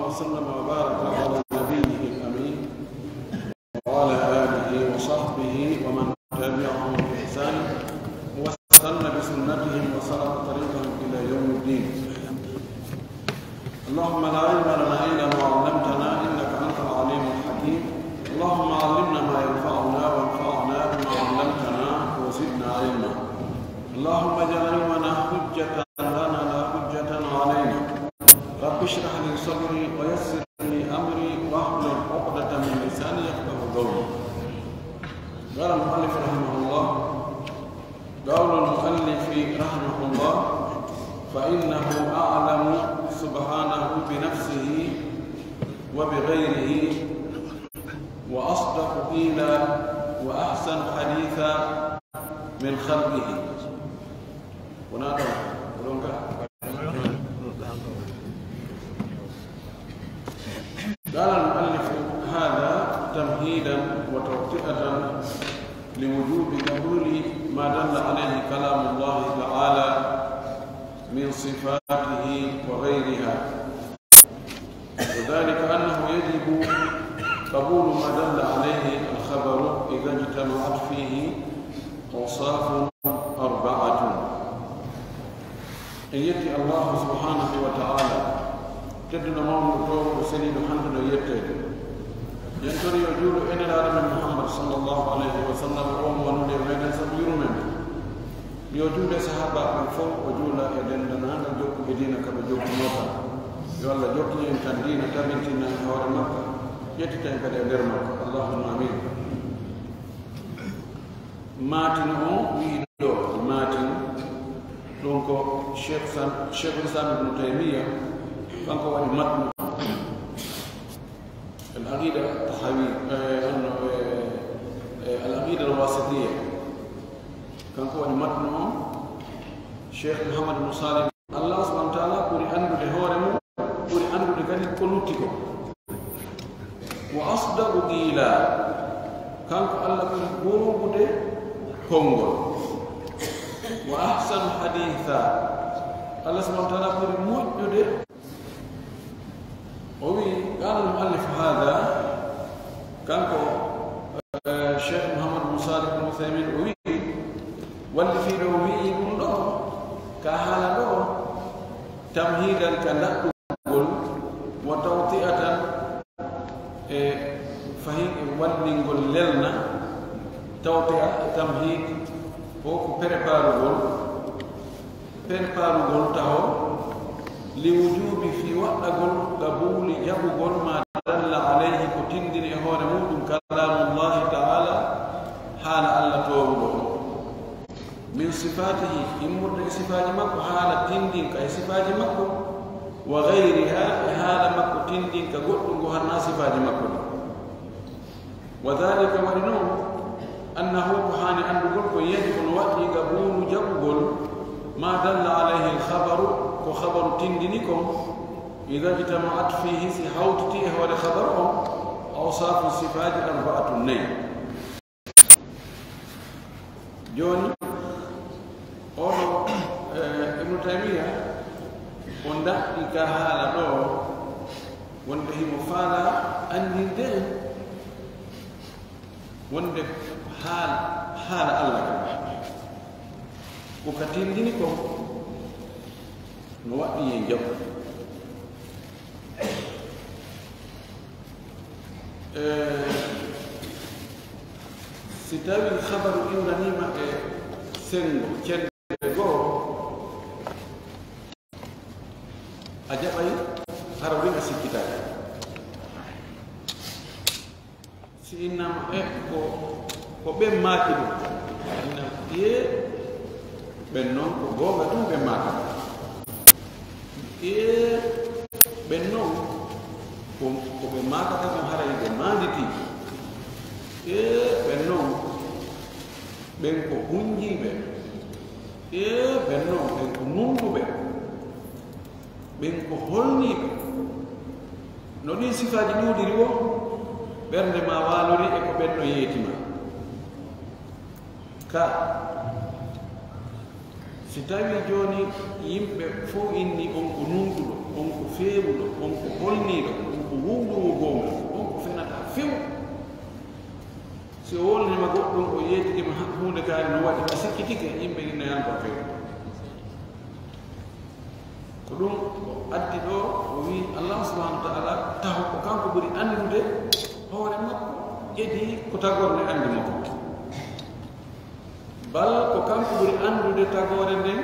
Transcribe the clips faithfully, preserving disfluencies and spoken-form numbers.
وسلم وبارك على نبيه الأمين وعلى آله وصحبه ومن تبعهم بإحسان واستن بسنتهم وسلك طريقهم إلى يوم الدين. اللهم لا علم لنا إلا ما علمتنا إنك أنت العليم الحكيم. اللهم علمنا ما ينفعنا وانفعنا بما علمتنا وزدنا علما. اللهم اجعل علمنا حجة لنا لا حجة علينا. رب اشرح لي صدري ويسر لي أمري واحلل عقدة من لساني يفقه قولي. قال المؤلف رحمه الله: قول المؤلف رحمه الله: فإنه أعلم سبحانه بنفسه وبغيره، وأصدق قيلا، وأحسن حديثا من خلقه. هنا دون، دون. قال المؤلف: هذا تمهيدا وتوطئة لوجوب قبول ما دل عليه كلام الله تعالى من صفاته وغيرها، وذلك أنه يجب قبول ما دل عليه الخبر إذا اجتمعت فيه أوصاف أربعة. En yetti Allahu subhanahu wa ta'ala, tedduɗo mawɗo, toowɗo, seniiɗo, handuɗo e yetteede. En tori yo juulu e Nelaaɗo men Muhammad sallallahu alayhi wa sallam, o mo wanude e meɗen sabu yurmen. Yo juule sahaabaaɓe ɓen fof, o juula e denndaangal jokkuɓe diina ka ɓe jokkunoo ka. Yo Allah jokkin en kan diina, tabintina en hoore makka, ƴettita en kadi e nder makka. Allahumma amin. Maatin on wi'i ɗo, maatin, ɗum ko Cheikh Sam-, Cheikhul Islam Ibn Taymiya, kanko waɗi matnu Al Aqida Tahawi, eh, anno, eh, eh, Al Aqida Al Wasitiya. Kanko waɗi matnu on, Cheikh Muhammad Ibn Salih. Allah subhanahu wa ta'ala ɓuri anndude hoore mum, ɓuri anndude kadi ko lutti ko. Wa asdaqu qila, kanko Allah ɓuri goongude konngol. Wa ahsanu haditha, Allah subhanahu wa ta'ala ɓuri moƴƴude. O wi'i, qala al-muallif hadha, kanko, eh, Cheikh Muhammad bin Salih al-Uthaymin, o wi'i, wallifiiɗo o wi'i ɗum ɗo, ka haala ɗo, tamhidan ka daɗɗugol, wa tawti'atan e fahin e wallingol lelna, tawti'a e tamhid, ko ko préparugol, préparugol taho, li wujubi fii waɗɗagol qabuli jaɓugol ma dalla alayhi ko tindini e hoore muɗum kalamullahi ta'ala, haala Allah toowuɗo on. Min sifatihi, immorde e sifaaji makko, haala tindinka e sifaaji makko, wa gayriha, e haala makko tindinka goɗɗum ngo hanaa sifaaji makko ɗin. Wa dhalika, waɗi noon, annahu, ko haani anndugol, ko yajibu, no waɗɗii, qabulu, jaɓugol, ma dalla alayhi al-khabaru, ko khabaru tindini kon, idha ijtama'at fihi, si hawtitii e hoore khabaru on, awsafu, sifaaji, arba'atun, nayi. Jooni, oɗo, eh, Ibnu Taymiya, o daɗɗi ka haala ɗo, wonde himo faala anndinde en wonde haal-, haala Allah kan, ko ka tindini kon, no waɗɗii en jaɓu. Eh, si tawii khabaru iwraniima e senngo, cellal goo, a jaɓay, hara woni a sikkitaaki. Si innama e ko, ko ɓen maaki ɗum, innama, ee, ɓen noon ko goonga ɗum ɓe maaka. Ee, ɓen noon ko, ko ɓe maakata kon haray ɓe maanditii. Ee, ɓen noon ɓen ko hunjiiɓe. Ee, ɓen noon ɓen ko nunɗuɓe. Ɓen ko holniiɓe. No ɗin sifaaji ɗuuɗiri woo, ɓernde maa waalori e ko ɓen no yeeti ma. Ka, si tawii jooni yimɓe fow innii on ko nunɗuɗo, On ko feeruɗo, on ko holniiɗo, on ko wowloowo goonga, on ko fenataa few. Si o wolniima goɗɗum, o yeetike ma ha-, huunde kaari no waɗi, a sikkitike, yimɓe ina yalta few. Ko ɗum o addi ɗo, o wi'i Allah subhanahu wa ta'ala taho ko kanko ɓuri anndude hoore makko, edi ko tagoore nde anndi mo ko. Bal ko kanko ɓuri anndude tagoore nden,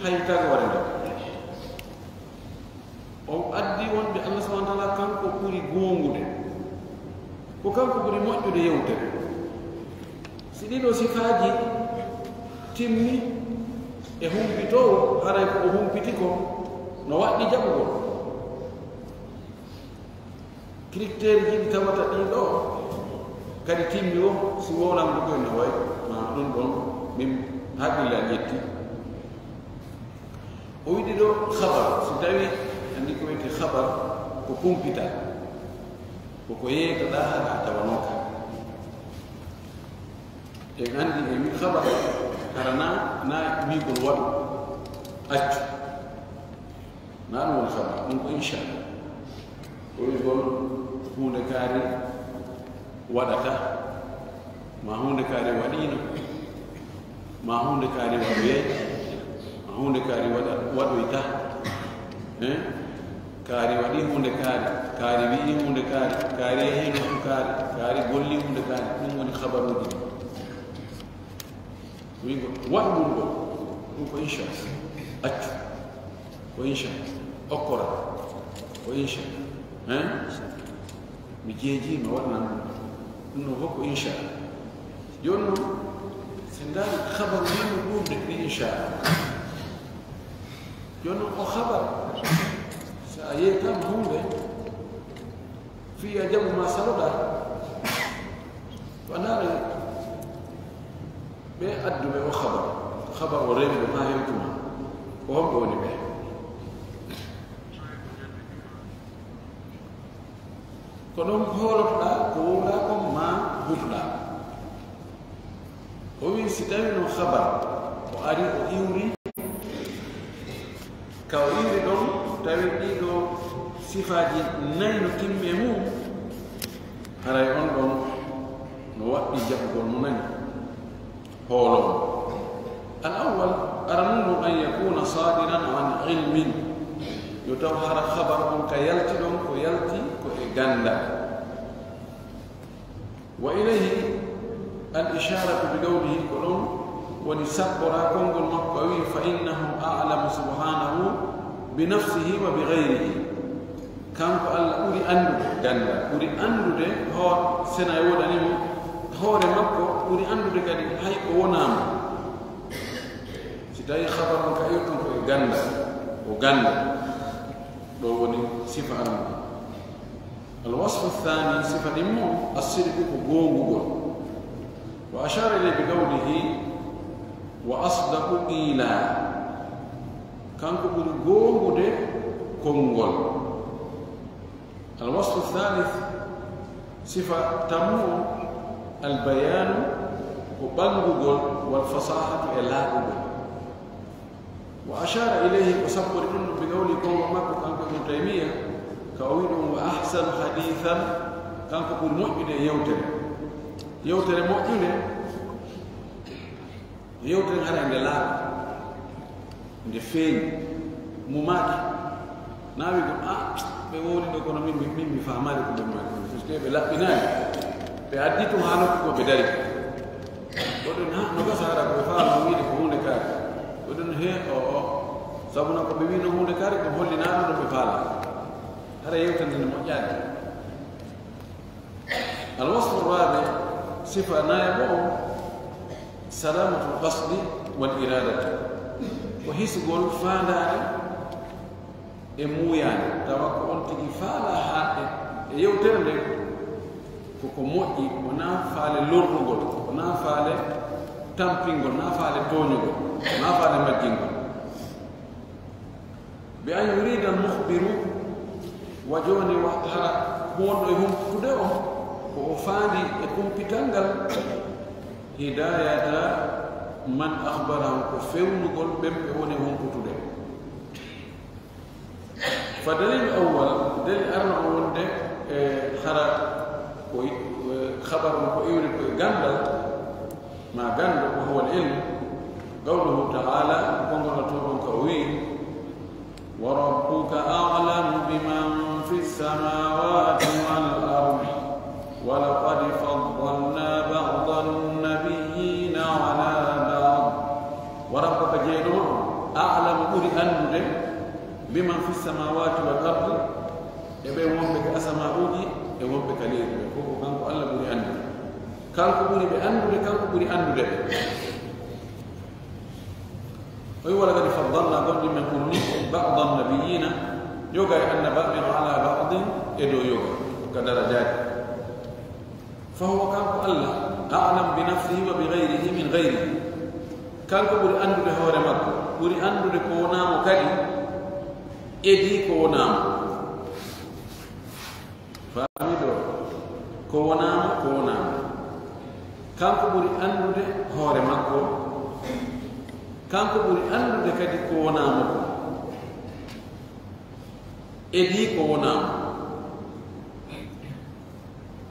hay tagoore nden. O addi wonde Allah subhanahu wa ta'ala kanko ɓuri goongude. Ko kanko ɓuri moƴƴude yewtere. Si ɗiɗo sifaaji timmi e humpitoowo, haray ko o humpiti ko no waɗɗi jaɓugol. Critère ji ɗi tawata ɗii ɗoo kadi timmi o, si wowlango ɗum ɗo no wayi, ma ɗum ɗon min haqqille an ƴetti. O wiɗi ɗo khabar, si tawi anndi ko wiyetee khabar, ko kumpital, ko ko yeeytoɗaa hara a tawanooka. En anndi en wi'i khabar, hara na, na wi'ugol waɗu, accu. Na ɗum woni khabar, ɗum ko insha. Ko wi'ugol huunde kaari waɗata, ma huunde kaari waɗiino, ma huunde kaari waɗoyay, ma huunde kaari waɗa-, waɗoyta. Eh? Kaari waɗi huunde kaari, kaari wi'i huunde kaari, kaari yahi nokku kaari, kaari golli huunde kaari. Ɗum woni khabaruuji ɗi. Wi'ugol, waɗu ɗum ɗo, ɗum ko insha. Accu, ko insha. Okkora, ko insha. Hein? Mi jeeji, mi waɗanan ɗum. Ɗum ɗo fof ko insha. Jooni noon, si ndaari khabar wi'uɗo ɗuuɗde ɗi insha. Jooni noon, o khabar, so a yeeytaama huunde, fii a jaɓu ma saloɗaa, ko a ndaara ɓe adduɓe o khabar, khabar o rewi ɓe haa hewtuma, ko homɓe woni ɓe? Ko ɗon hoolotoɗaa, ko wowlaa kon maa huutoɗaa. O wi'i, si tawii no khabar, o ari, o iwri, ka o iwri ɗon, tawi ɗiɗo sifaaji nay no timmi e mum, haray on ɗon no waɗɗi jaɓugol mo nani hooloowo. Al awwal, aranun ɗum, an yakuna sadiran an ilmin, yo taw hara khabar on ka yalti ɗon, ko yalti ko e ganndal. Wa ilayhi al isharatu bi qawlihi, ko ɗon woni sabbora konngol makko, o wi'i, fa innahu a'lamu subhanahu bi nafsihi wa bi ghayrihi. Kanko Allah ɓuri anndude ganndal, ɓuri anndude ho-, sena e woɗani mo hoore makko, ɓuri anndude kadi hay ko wonaa mo. Si tawi khabar on ka iwton ko e ganndal, o ganndal, ɗo woni sifa Allah. Al wasfu thani, sifa ɗimmo, as-sidqu, ko goongugol. Wa ashara ilayhi bi qawlihi, wa asdaqu qila. Kanko ɓuri goongude konngol. Al wasfu thalith, sifa tammu, al bayanu, ko ɓanngugol, wal fasahatu, e laaɓugol. Wa ashara ilayhi, ko sappori ɗum ɗo, bi qawli, konngol makko kanko Ibn Taymiya, ka o wi'i ɗum, wa ahsanu hadithan, kanko ɓuri moƴƴude e yewtere. Yewtere moƴƴunde, yewtere hara nde laaɓi, nde feeñi, mumaaki. Na wi'i ko, "Ah, ɓe wowli ɗo, kono min, min, min mi faamaali ko ɓe maaki, parce que ɓe laɓɓinaani. Ɓe addi tun haa nokku ko ɓe dari. Oɗon, ha, no gasa hara ko ɓe faama wiide ko huunde kaari." Oɗon, he, o, o. Sabu na ko ɓe wiino huunde kaari, ko hollinaa ɗum ɗo ɓe faala. Hara yewtere nde moƴƴaani. Al wasfu rabi, sifa nayaɓo on, salamatul qasdi wal iradati. Ko hisugol faandaare e muuyaande, tawa ko on tigi faala haaɗde e yewtere nde, ko ko moƴƴi, wonaa faale lorrugol, wonaa faale tampingol, naa faale tooñugol, naa faale majjingol. Bi an yurida al mukhbiru, wa jooni wa hara wonɗo e humpude o, ko o faandi e kumpital ngal, hidayata man akhbarahu, ko fewnugol ɓen ɓe woni humputude. Wa dalil awwal, dalil arno on wonde e hara ko i-, e khabar on ko iwri ko e gandal, ma gando, wa huwa al-ilm. Qawluhu ta'ala, ko ngol to on ka o wi, "Wa rabbuka a'lamu biman fis samawati wal ard, wa laqad faddalna ba'dan nabiyyina ala ba'd." Wa rabbuka, jeyɗo ma on, a'lamu, ɓuri anndude, biman fis samawati wal ard, e ɓe wonɓe ka asama'uji, e wonɓe ka leydi ɓe. Fof ko kanko Allah ɓuri anndude. Kanko ɓuri ɓe anndude, kanko ɓuri anndude ɓe. O wi, "Wa laqad faddalna", gonɗi men ɓurni, "ba'dan nabiyyina", yoga e annabaaɓe, "ala ba'din", e dow yoga, ka darajaaji. Fa huwa, kanko Allah, a'lam bi nafsihi wa bi ghayrihi min ghayrihi. Kanko ɓuri anndude hoore makko, ɓuri anndude ko wonaa mo kadi, edii ko wonaa mo. Faami ɗo? Ko wonaa mo, ko wonaa mo. Kanko ɓuri anndude hoore makko. Kanko ɓuri anndude kadi ko wonaa mo ko. Edii ko wonaa mo.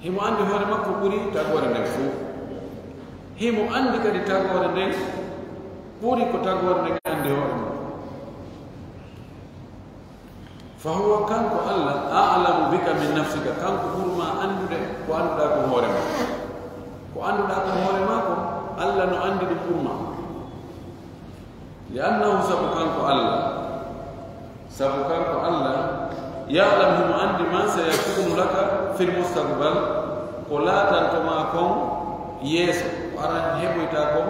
Himo anndi hoore makko ɓuri tagoore nden fof. Himo anndi kadi tagoore nden ɓuri ko tagoore nden anndi hoore makko. Fa huwa, kanko Allah, a'lamu bika min nafsika, kanko ɓuri ma anndude ko annduɗaa ko hoore ma. Ko annduɗaa ko hoore ma ko, Allah no anndi ɗum ɓuri ma. Li annahu, sabu kanko Allah, sabu kanko Allah, ya'lam, himo anndi, ma sayakunu laka fil mustaqbal, ko laatanto ma kon yeeso, ko aran heɓoyta kon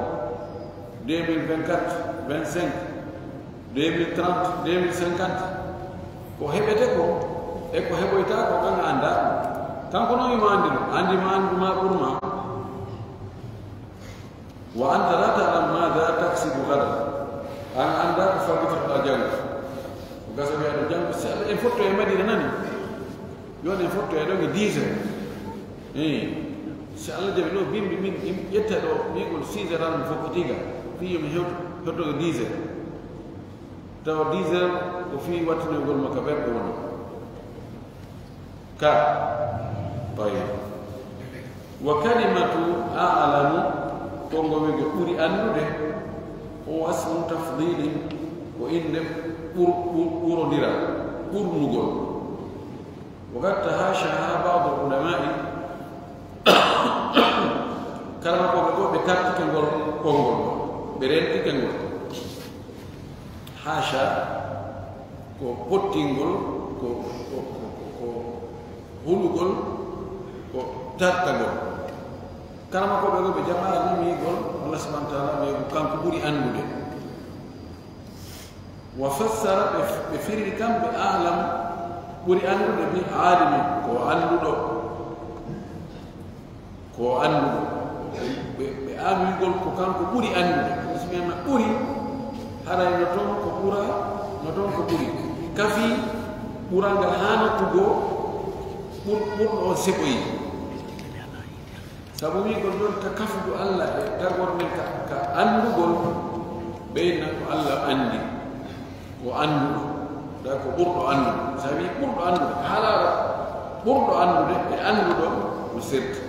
deux mille vingt-quatre, vingt-cinq, deux mille trente, deux mille cinquante. Ko heɓete ko, e ko heɓoyta ko, an a anndaa ɗum. Kanko noon himo anndi ɗum, anndi ma, anndi ma ɓuri ma. Wa anta la ta'lam madha taksibu ghadan. An a anndaa ko faggitorɗaa janngo. Ko gasa wiyaa ɗo janngo, si Allah en fotto e Madina nani. Yo en fotto e ɗon e dix heures. Eey. Si Allah jaɓi ɗo bimbi min, im-, ƴetta ɗo, wi'gol six heures an mi fokkitiiga. Fii yo mi hewto, hewto e dix heures. Tawa dix heures ko fii wattinoygol mo ka ɓerɗe woni. Ka. Tayyib. Wa kalimatu a'lamu, ko ngo wi'go ɓuri anndude, ko wasmu tafdilin, ko innde ɓur-, ɓur-, ɓurondiral, ɓurnugol. Wa qad tahashaha ba'du ulama'i, kala ko ɓe, ɓe kartike ngol konngol, ɓe rentike ngol. Hasha ko pottingol, ko, ko, ko, ko, ko hulugol, ko tartagol. Kala ko ɓe, ɓe jaɓaani wi'gol Allah subhanahu wa ta'ala, wi'gol kanko ɓuri anndude. Wa fassara, ɓe, ɓe firiri kamɓe a'lam, ɓuri anndude, bi alimi, ko annduɗo. Ko annduɗo. Ɓe, ɓe aami wi'gol ko kanko ɓuri anndude. Kono si ɓe wi'aama ɓuri, haray no toon ko ɓura, no toon ko ɓuri. Kafi ɓural ngal haa nokku goo, ɓur-, ɓurɗo on seɓoyi. Sabu wi'gol ɗon ka kafugu Allah e tagorɗe ka, ka anndugol, ɓeyna ko Allah anndi, ko annduɗo, da ko ɓurɗo anndude. Sabi ɓurɗo anndude, haalaara ɓurɗo anndude e annduɗo no serti.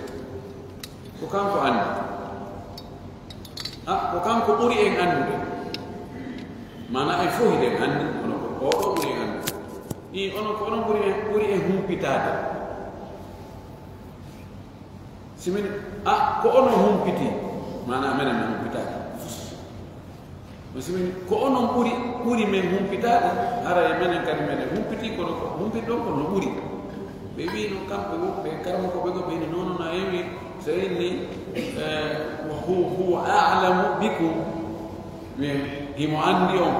Ko kanko anndi. A, ko kanko ɓuri en anndude. Maanaa en fof hiɗen anndi, kono ko oɗo ɓuri en anndude. I, onon ko onon ɓuri en, ɓuri en humpitaade. Si min, a, ko onon humpiti, maanaa menen mi humpitaaki. Ko si min, ko onon ɓuri, ɓuri men humpitaade, haray menen kadi menen humpiti, kono ko humpiti ɗon ko no ɓuri. Ɓe wi'i no kamɓe wonɓe karamokooɓe goo, ɓe wi'i no, no, no, a ƴeewi, so inni, eh, hu-, huwa a'lamu bikum. Wi-, himo anndi on.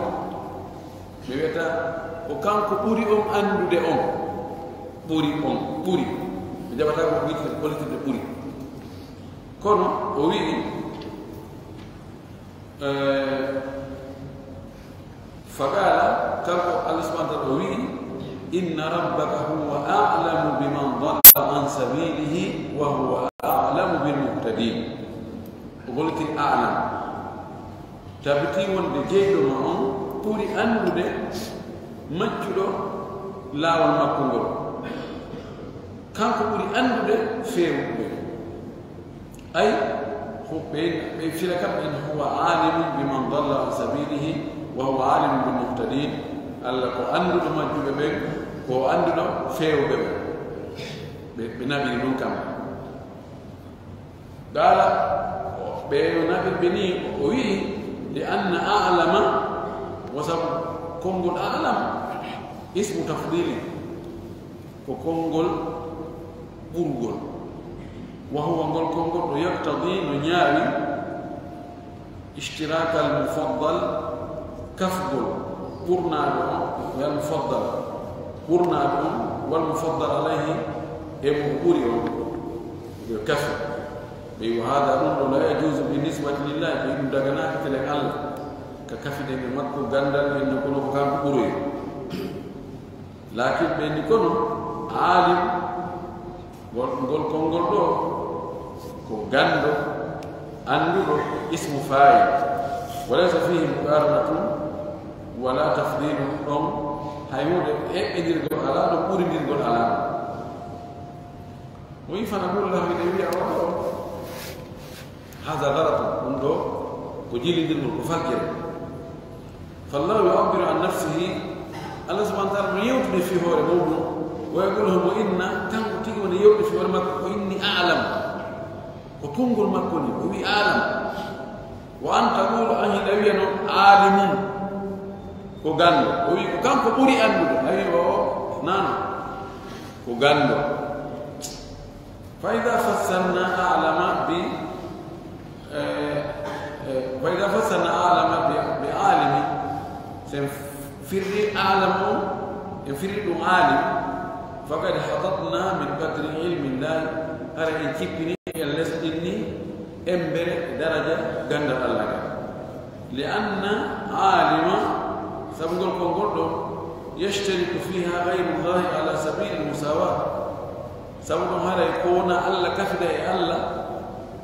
Mi wiyata ko kanko ɓuri on anndude on. Ɓuri on, ɓuri. Mi jaɓataa ko wiyetee, hollitirde ɓuri. Kono o wi'i, eh, faqaala, kanko Allah subhanahu wa ta'ala o wi'i, "Inna rabbaka huwa a'lamu biman dalla an sabilihi wa huwa a'lamu bil muhtadin." O holliti a'lam. Tabitii wonde jeyɗo ma on ɓuri anndude maccuɗo laawol makko ngol. Kanko ɓuri anndude feewuɓe ɓen. Ay, ɓe, ɓe fira kam en, huwa alimun biman dalla an sabilihi wa huwa alimun bil muhtadin. Allah ko annduɗo majjuɓe ɓen, ko annduɗo feewuɓe ɓen. Ɓe, ɓe naɓiri ɗum kamɓe. Qala, ɓe no naɓirɓe ni, o wi'i, li anna a'lama, wa sabu konngol a'lam, ismu tafdili, ko konngol ɓurgol. Wa huwa, ngol konngol ɗo, yaqtadi, no ñaawi, ishtiraka al mufaddal, kafgol ɓurnaaɗo on, wal mufaddal ɓurnaaɗo on, wal mufaddal alayhi, e mo ɓuri on, yo kafi. Ɓe wi, wa hada, ɗum ɗo, la yajuzu bi nisbati lillahi, ɓe ɗum daganaaki telen Allah, ka kafiɗen e makko ganndal en no kono ko kanko ɓuroyi. Lakin ɓe ni kono, alim, ngol, ngol konngol ɗo, ko ganndo, annduɗo, ismu fa'il. Wa laysa fihi muqaranatun wala tafdilun, ɗon hay huunde eɓɓindirgol alaa ɗon, ɓurindirgol alaa ɗon. O wi, fa naqulu lahu, hiɗen wi'a on ɗo, hada galatun, ɗum ɗo ko jilindirgol, ko faggere. Fallahu yu'abbiru an nafsihi, Allah subhanahu wa ta'ala no yewtude fii hoore muɗum, wa yaqulu, homo inna, kanko tigi woni yewtude fii hoore makko, ko inni a'lam, ko konngol makko ni, o wi a'lam. Wa an taqulu, an hiɗa wi'a non alimun, ko ganndo. O wi ko kanko ɓuri anndude, a wi o, nano, ko ganndo. Fa idha fassarna a'lama bi, eh, eh, fa idha fassarna a'lama bi, bi alimi, sen firri a'lam on, en firri ɗum alim, faqad hatatna min qadri ilmi llahi, hara en cippini, en lesɗinni embere daraja ganndal Allah ngal. Li anna alima, sabu ngol konngol ɗo, yashtariku fiha ghayru llahi ala sabili lmusawat. Sabu ɗum haray ko wona Allah kafida e Allah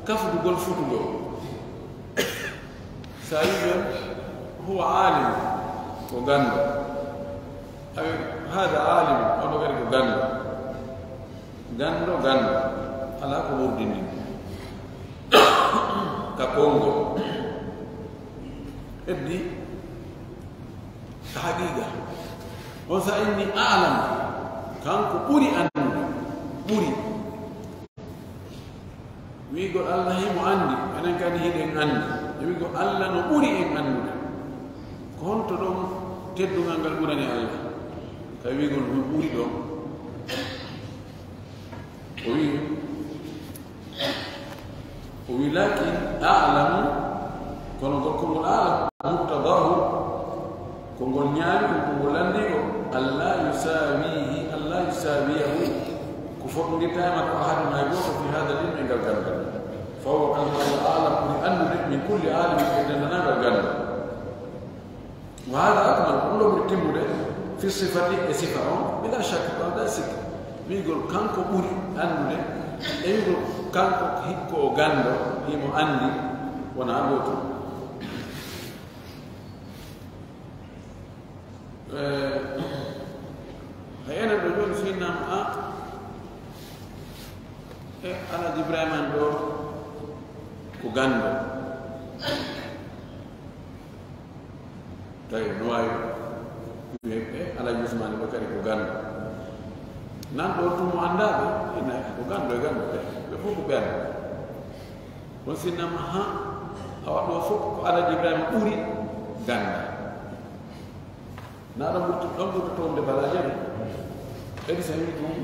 kafdugol fotugol. Sa wi ɗon, huwa alim, ko ganndo. Awi, hada alim, on ɗo kadi ko ganndo. Ganndo, ganndo. Alaa ko wurdini ka konngol. Heddi ka haqiqa. On sa inni alam, kanko ɓuri anndude, ɓuri. Wi'gol Allah himo anndi, enen kadi hiɗen anndi. E wi'gol Allah no ɓuri en anndude. Ko honto ɗon teddungal ngal ɓurani Allah? Ka wi'gol no ɓuri ɗon. O wi'i, o wi'i, lakin a'lamu, kono ngol konngol a'lam, muqtadahu, ko ngol ñaami, ko ngol lanndii ko, alla yusawihi, alla yusawiyahu, ko foɗondirta e makko ahadun hay gooto fi hada al-ilmi e ngal ganndal. Fa huwa kanko Allah a'lam ɓuri anndude min kulli alimin e denndaangal ganndal. Wa hada akmal, ɗum ɗo ɓuri timmude fi sifati e sifa on, bila shakk, ko aldaa sikki. Wi'gol kanko ɓuri anndude, e wi'gol kanko hikko o ganndo, himo anndi, wonaa gootum. Eh, hay enen ɗo jooni, so innama a, e Alhaji Ibrahima en ɗo ko ganndo. Tawi no waawi wi'e, e Alhaji Usmaani ɗo kadi ko ganndo. Nan ɗo tun mo anndaa ɓe, ina ko ganndo e ganndo ɓe. Ɓe fof ko ɓe anndaa. Kono si innama ha, awa ɗo fof ko Alhaji Ibrahima ɓuri ganndal. Na ɗon ɓurti, ɗon ɓurti townde balaaje ɗum. Kadi so wi'i ɗum,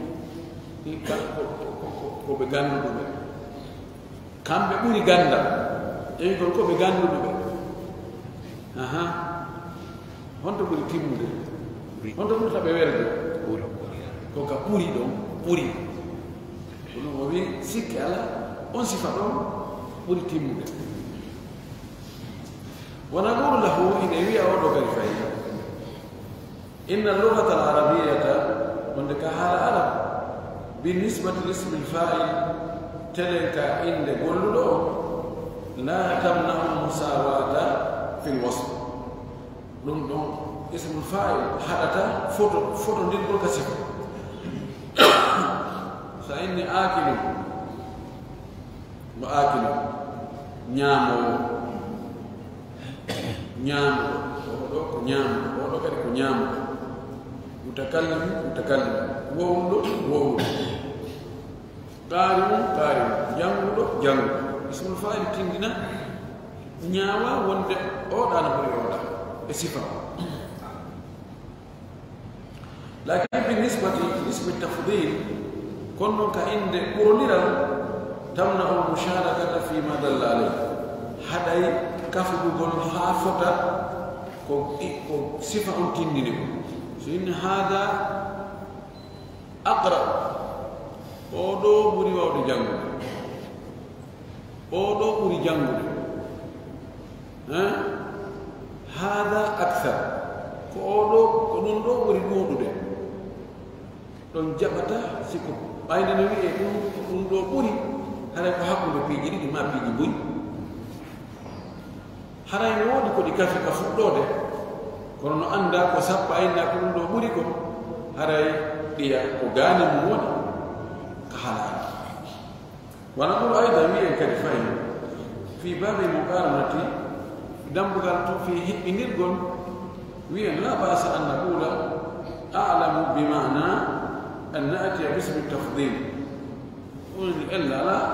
ɗi kam ko, ko, ko, ko, ko ɓe gannduɓe. Kamɓe ɓuri ganndal. Ƴeewi kon ko ɓe gannduɓe. Aha. Honto ɓuri timmude? Honto ɓurta ɓe welde? Ko ka ɓuri ɗon, ɓuri. Ko ɗum o wi'i, sikki alaa, on sifa ɗon ɓuri timmude. Wa naqulu lahu, ine wi'a o ɗo kadi fayi. Inna lughata al-arabiyyata, wonde ka haala arab, bi nisbati l-ismi l-fa'il, telen ka innde golluɗo o, la tamna'u musawata fi l-wasf. Ɗum ɗon Ismul fa'il haɗata foto, fotondirgol ka sifa. So a inni aakilun, mo aakilun, ñaamoowo, ñaamoowo, oo ɗoo ko ñaamoowo, oo ɗoo kadi ko ñaamoowo. Mutakallim, mutakallim, wowluɗo, wowluɗo. Qaari'un, qaari'un, jannguɗo, jannguɗo. Ismul fa'il tindina, ñaawa wonde oo ɗaano ɓuri oo ɗaa e sifa. Lakin bi nisbati ismi tafdil, kono noon ka innde ɓurondiral, tamna'u musharakata fi ma dalla alayh. Haɗay kafudugol haa fota ko, ko sifa on tindini ko. So inni hada aqra, oo ɗoo ɓuri waawde janngude. Oo ɗoo ɓuri janngude. Hein? Hada akthar. Ko oo ɗoo, ko ɗum ɗoo ɓuri ɗuuɗude. Ɗon jaɓata si ko ɓayde no wi'ee ɗum, ko ɗum ɗoo ɓuri, haray ko hakkunde piiji ɗiɗi maa piiji buy. Haray no woodi ko ɗi kafi ka fuɗɗoode, kono no anndaa ko sappa inndaa ko ɗum ɗoo ɓuri kon, haray ɗiya ko gaani mum woni ka halaali. Wa naqulu aydan, wi'en kadi fahin, fi babil muqaranati, dambugal to fii hiɓɓindirgol, wi'en la ba'sa an naqula a'lamu bi ma'na an na'tiya bismi tafdil. Ɗum woni ella alaa,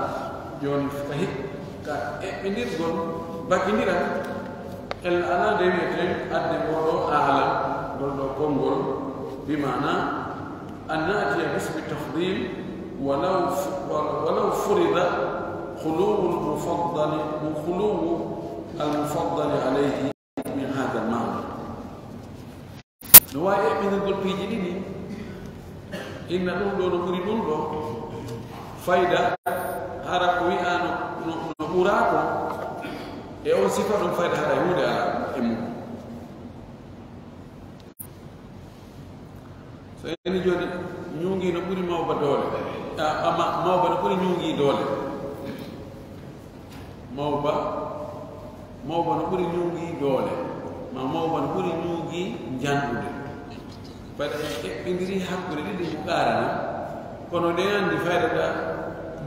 jooni ka hi-, ka eɓɓindirgol, bakindiral, ella alaa nde wi'eten adde ngol ɗoo a'lam, ngol ɗoo konngol, bi ma'na an na'tiya bismi tafdil walaw fu-, walaw furida khuluwul mufaddali, khuluwul mufaddali alayhi min hada al ma'na. No waawi eɓɓindirgol piiji ɗiɗi, inna ɗum ɗoo no ɓuri ɗum ɗoo fayda, hara ko wi'aa no, no, no ɓuraa kon, e on sifa ɗum fayda hara e huunde alaa e mum. So en ni jooni, ñuungi no ɓuri mawba doole, a, ama mawba no ɓuri ñuungi doole. Mawba, mawba no ɓuri ñuungi doole, ma mawba no ɓuri ñuungi njanɗude. Fayda en eɓɓindiri hakkunde ɗiɗi mo qaarana, kono ɗen anndi fayda ɗa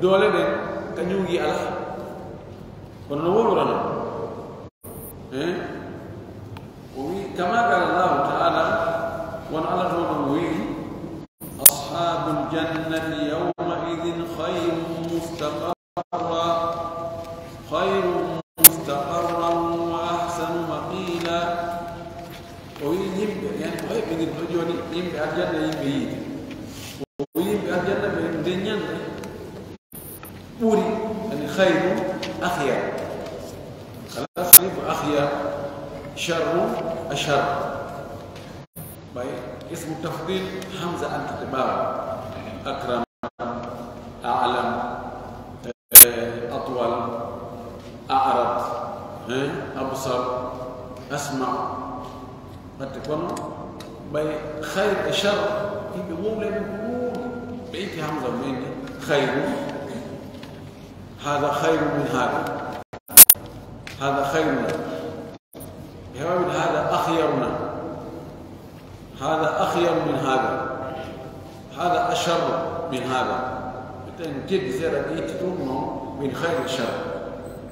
doole ɗen ka ñuungi alaa. Kono no wowlorano. Eh? O wi'i, kama qala Allahu ta'ala, won Allah to ɗon o wi'i, ashabul jannati yawma idhin khayrun mustaqarra, khayrun mustaqarran wa ahsanu maqila. O wi'i yimɓe, yani ko heɓɓindirɗo jooni, yimɓe aljanna, yimɓe yiite. O wi'i yimɓe aljanna ɓe nden ñande ɓuri, yani khayru, akhyar. Kala sarifu akhyar, sharru, ashar. Ɓay ismu tafdil, hamza antete ɓaawo. Akram, a'lam, eh, atwal, a'rad, eh, absar, asma. Batte kono, ɓay khayr e shar, yimɓe wowlani ko ɗuuɗi. Ɓe itti hamza mum en ni, khayru. Hada khayru min hada. Hada khayruna. Ɓe heɓa wiide hada akhyaruna. Hada akhyaru min hada. Hada asharru min hada. Ɓe tawi no teddi seeɗa, ɓe itti ɗum noon, min khayri shar.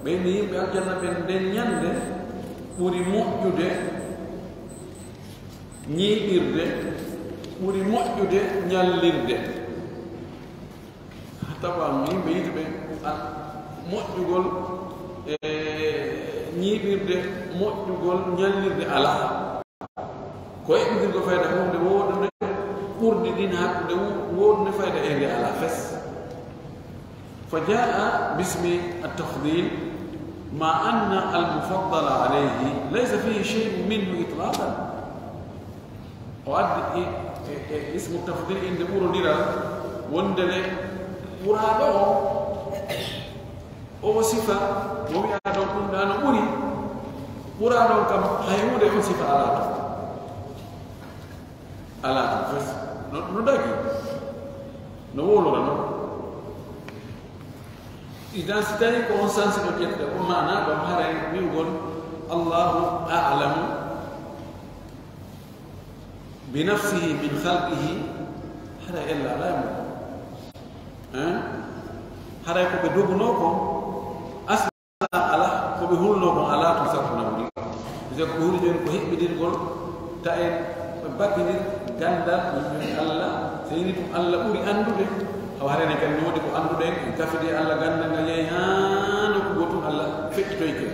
Ɓe ni yimɓe aljanna ɓen nden ñande ɓuri moƴƴude ñiiɓirde, ɓuri moƴƴude ñallirde. Tawa yimɓe yiɗuɓe, a, moƴƴugol, e, ñiiɓirde, moƴƴugol, ñallirde alaa. Ko eɓɓitirgol fayda huunde woodunde ɓurdi ɗin hakkunde wo-, woodunde fayda e nde alaa fes. Fa jaa bismi at-tafdil, ma anna al-mufaddala alayhi laysa fihi shay'un minhu itlaqan. O addi i-, e, e ismu tafdil, innde ɓurondiral, wonde ne ɓuraaɗo o, o sifa, mo wi'aa ɗon ɗum ɗaa no ɓuri, ɓuraaɗo on kam, hay huunde on sifa alaa ton. Alaa ton fes. No, no dagi. No wowlora non. Idan si tawi ko on sansi ɗo ƴetta, ko maanaa ɗon haray wi'ugol Allahu a'lamu. بنفسه من خلقه. Haray ella alaa e mum. Hein? Haray ko ɓe dogunoo kon, asla alaa, ko ɓe hulnoo kon alaa tun, sakko na ɓuri. Parce que ko ɓe huli jooni ko heɓɓidirgol, ta en ɓe bakkindir ganndal, ɗum jooni Alla, so yini ɗum Alla ɓuri anndude, awa haray ne kadi no woodi ko annduɗen, en kafidi Alla ganndal ngal yehi haa nokku goo tun Alla feƴƴitoyke.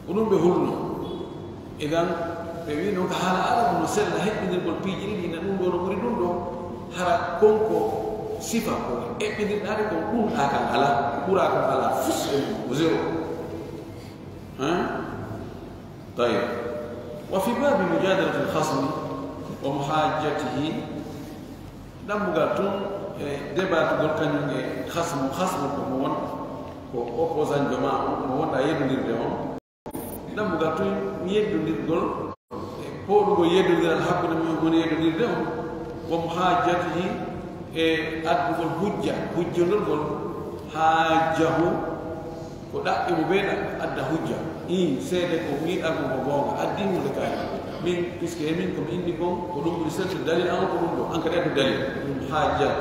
Ko ɗum ɓe hulno. Idan, ɓe wi noon ko haala Arabu no sella, heɓɓindirgol piiji ɗiɗi, na ɗum ɗo no ɓuri ɗum ɗo, hara kon ko sifa ko eɓɓindirɗaade kon, ɗum ɗa kan alaa, ɓura kon alaa, fus e mum ko zéro. Hein? Tayyib. وفي باب مجادلة الخصم ومحاجته. Dambugal tun e debatugol kañum e khasmu, khasmu ko mo won, ko opposant jo ma on, mo wonɗa yeddondirde on. Dambugal tun yeddondirgol, e pooɗugol yeddondiral hakkunde mum woni yeddondirde on. Wa muhajjatihi, e addugol hujja, hujjondorgol, hajjahu, ko ɗaɓɓi mo ɓe ɗa-, adda hujja. Ii, seede ko wiɗa kon ko goonga, addi hunde kaari. Min, puisque e min ko mi inni kon, ko ɗum ɓuri seltude dalil an, ko ɗum ɗo, an kadi addu dalil. Ɗum hajjat.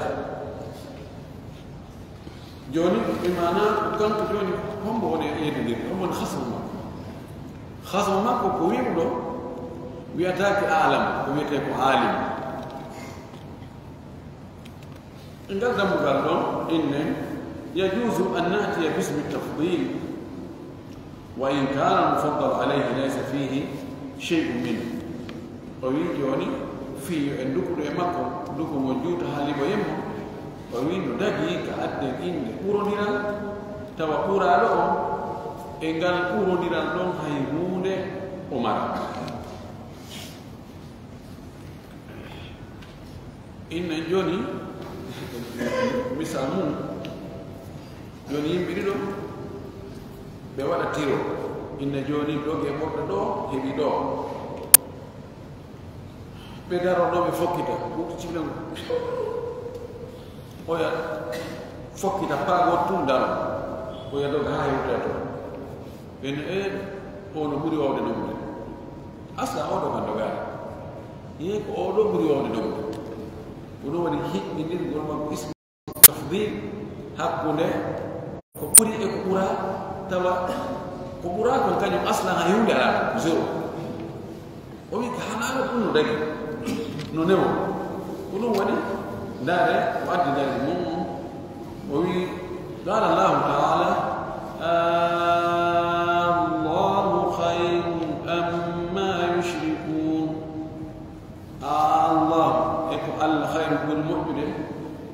Jooni, e maana ko kanko jooni, hombo woni e yeddondirde, hombo woni khasmu makko? Khasmu makko ko wi'uɗo, wi'ataake a'lam, ko wi'etee ko alim. E ngal dambugal ɗon, innen, يجوز أن نأتي باسم التفضيل وإن كان المفضل عليه ليس فيه شيء منه. O wi jooni, fii yo en ndukuɗo e makko, nduku mo juuta haa liɓoyen mo. O wi no dagii ka adden innde ɓurondiral, tawa ɓuraaɗo on, e ngal ɓurondiral ɗon hay huunde o maraa. Innen jooni, misal mum, jooni yimɓe ɗiɗo, ɓe waɗa tiro. Inne jooni dogi e ɓorɗo ɗo, heɓi ɗo. Ɓe daro ɗo, ɓe fokkita, ɓurti ciwle ngu. Oya fokkita, paago tun daro. Oya doga haa hewtoya to. Ɓen e, o no ɓuri wawde dogude. Asla o ɗo kan dogaade. Yee ko o ɗo ɓuri wawde dogude. Ko ɗum woni hiɓɓindirgol makko ismu tafdil hakkunde ko ɓuri e ko ɓura, tawa ko ɓura kon kañum aslan hay huunde alaa, zéro. O wi ko hanaano ɗum no dagi, no newo. Ko ɗum woni, ndaare, o addi dalil mum. O wi, قال الله تعالى: الله خير أما يشركون. Allah, e ko Allah khayru ɓuri moƴƴude,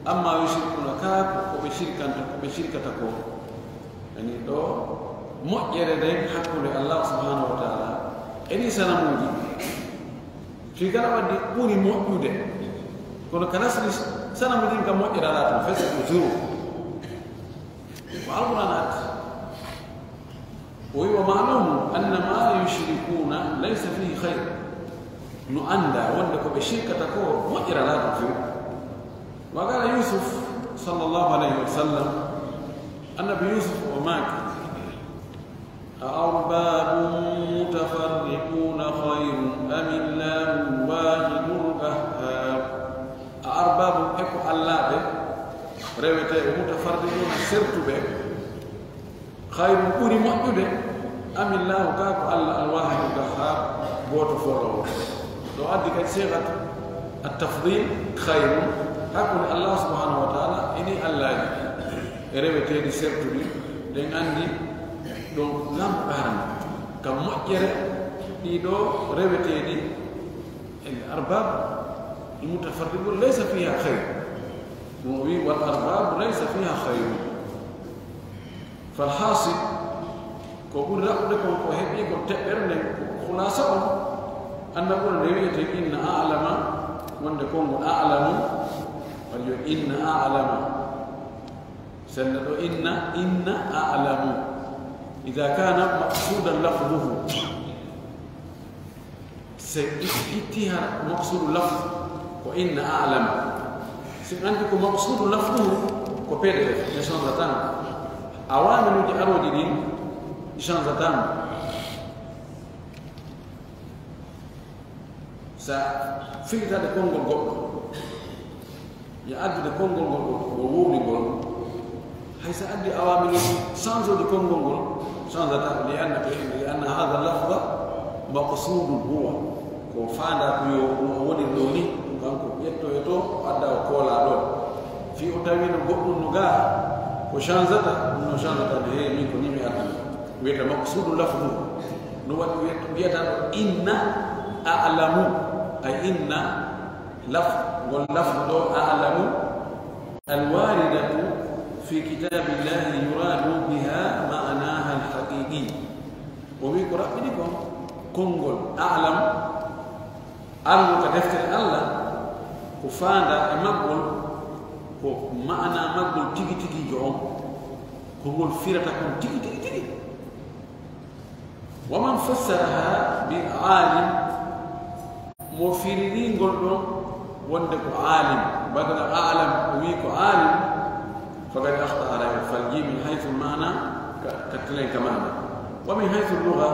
amma yushrikuna, ka ko ɓe shirkanta, ko ɓe shirkata ko. Yani ɗo, moƴƴere nden hakkunde Allah subhanahu wa ta'ala e ɗi sanamuuji. Fii kala waddi ɓuri moƴƴude. Kono ka nasri sanamuuji ɗin ka moƴƴere alaa ton, fes ko zéro. Ko Alqur'an addi. O wi, ومعلوم أن ما يشركون ليس فيه خير. No anndaa wonde ko ɓe shirkata ko moƴƴere alaa ton few. وقال يوسف صلى الله عليه وسلم, Annabi Yuusuf o maaki, أأرباب متفرقون خير أم الله الواحد القهار. A arbabun, e ko allaaɓe reweteeɓe, mutafarriquuna, sertuɓe, khayrun, ɓuri moƴƴude, amillahu, kaa ko Allah, alwaahidu qahhaar, gooto fooloowo. Ɗo addi kadi seegat at-tafdil, khayrun, hakkunde Allah subhanahu wa ta'ala e ɗi allaaji e reweteeɗi sertuɗi, ɗen anndi ɗon lamɗo arani ka moƴƴere ɗiɗo reweteeɗi. الأرباب المتفرقون ليس فيها خير. Mo o wi, والأرباب ليس فيها خير. فالحاصل, ko ɓuri raɓɓude kon, ko heɓi ko teɓɓere nden, ko khulasa on, annabura nde wi'ete إن أعلم, wonde konngol أعلم, walla yo إن أعلم. Sennda ɗo إن, إن أعلم. إذا كان مقصودا لفظه. Si it-, itti hara maqsuudu lafz ko إن أعلم. Si anndi ko maqsuudu lafzuhu ko P D F, ne change tan. Awaamiluuji arooji ɗin change tan. Sa firitaade konngol goɗɗo, ya addude konngol ngol ɗo, ngol wowli ngol, hay sa addi awamiri change de konngol ngol, change ata, li anna ɓe, li anna hada lafda maqsudun huwa, ko faanda ko yo ɗum o woni ɗo ni, kanko ƴetto e to, o adda o koola ɗo. Fi o tawino goɗɗum no gaa, ko change ata, ɗum no change ata, he min ko ni mi addi. Wiyata maqsudu lafdu. No waɗi wiyata, wiyata ɗo inna a'lamu. Ay inna laf-, ngol lafdu ɗo a'lamu. Alwaridatu fi kitabillahi yuradu biha ma'anaha alhaqiqi. O wi ko raɓɓiɗi kon, konngol a'lam, arno ka deftere Allah, ko faanda e maggol, ko ma'ana maggol tigi tigiijo on, ko ngol firata kon tigi tigi tigi. Wa man fassaraha bi alim, mo firiri ngol ɗon wonde ko alim, badala a'lam, o wi ko alim, faqad akhta'a, ara e falji min haythu ma'na ka, ka telen ka ma'na. Wa min haythu lugha,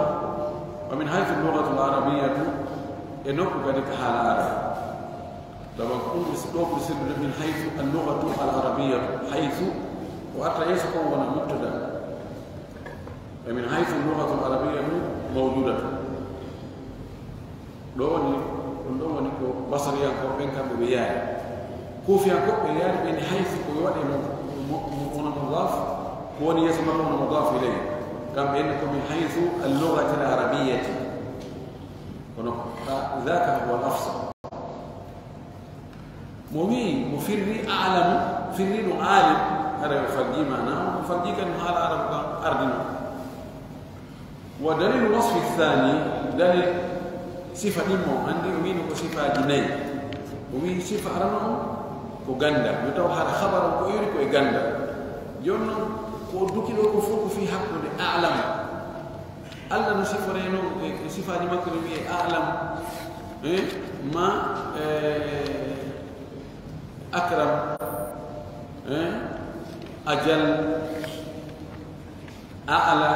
wa min haythu lughatu al-arabiyyatu, e nokku kadi ka haala arab. Tawa ko ɗum ɗo ɓuri sirrude min haythu al-lughatu al-arabiyyatu, haythu ko arta yeeso kon wona mubtada. E min haythu lughatu al-arabiyyatu mawjudatu. Ɗo woni, ɗum ɗo woni ko basariyankooɓe ɓen kamɓe ɓe yaari. Kuufiyankooɓe ɓe yaari ɓen haythu ko yo waɗe mo, mo, mo, wona mudaf, ko woni yeeso makko wona mudaf ilayhi. Kamɓe en ko min haythu al-lughati al-arabiyyati. Kono ka, dhaka huwa al-afsah. Mo wi, mo firri a'lamu, firri ɗum alim, ara yo falji maana, mo falji kan no haala arabu kan ardino. Wa dalil wasfi thani, dalil sifa ɗimmo, andi o wino ko sifaji nayi. O wi sifa arano on ko ganda, mi taw hara khabar on ko iri ko e ganda. Jooni non, ko o duki ɗo ko fof ko fi hakkunde a'lamu. Allah no siforee non e, e sifaaji makko no wiyee a'lam, eh, ma, eh, akram, eh, ajal, a'la.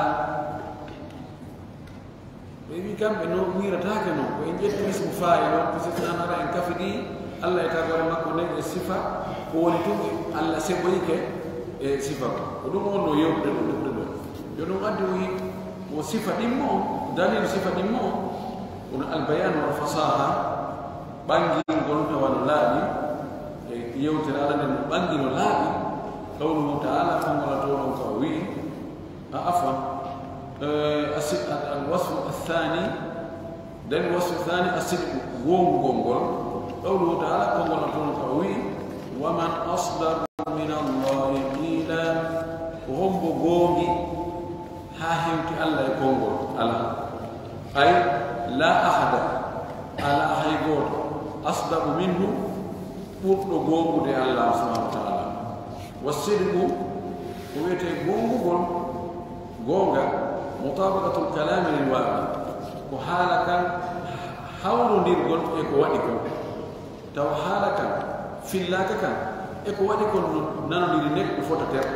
Ɓe wi kamɓe no wirataake non, ko en ƴetti ismu fa'il on, ko sifnanara en kafidi Allah e tagore makko nden e sifa, ko woni tun Allah seboyike e sifa ko. Ko ɗum on no yewtude ɗo, ɗo, ɗo. Yo ɗum addi o wi, o sifa ɗimmo on, dalil sifa ɗimmo on, kono albayan wal fasaha, ɓangingol tawa no laaɓi, e yewtere Allah nden no ɓangi no laaɓi, qawluhu ta'ala, konngol Allah to on ko o wi, a, afwan, eh, asi-, al, al wasfu athani, dalil wasfu thani, asidqu, goongugol ngol, qawluhu ta'ala, konngol Allah to on ko o wi, wa man asdaqu min Allahi qila, ko hombo goongi haa hewti Allah e konngol? Alaa. Ay, laa ahada, alaa hay gooto, asdaqu minhu, ɓurɗo goongude Allah subhanahu wa ta'ala. Wa sidqu, ko wiyetee goongugol, goonga, mutabaqatul kalami lil waqi, ko haala kan hawrondirgol e ko waɗi kon. Tawa haala kan, fillaaka kan, e ko waɗi kon no nanondiri neɗɗo fota ter.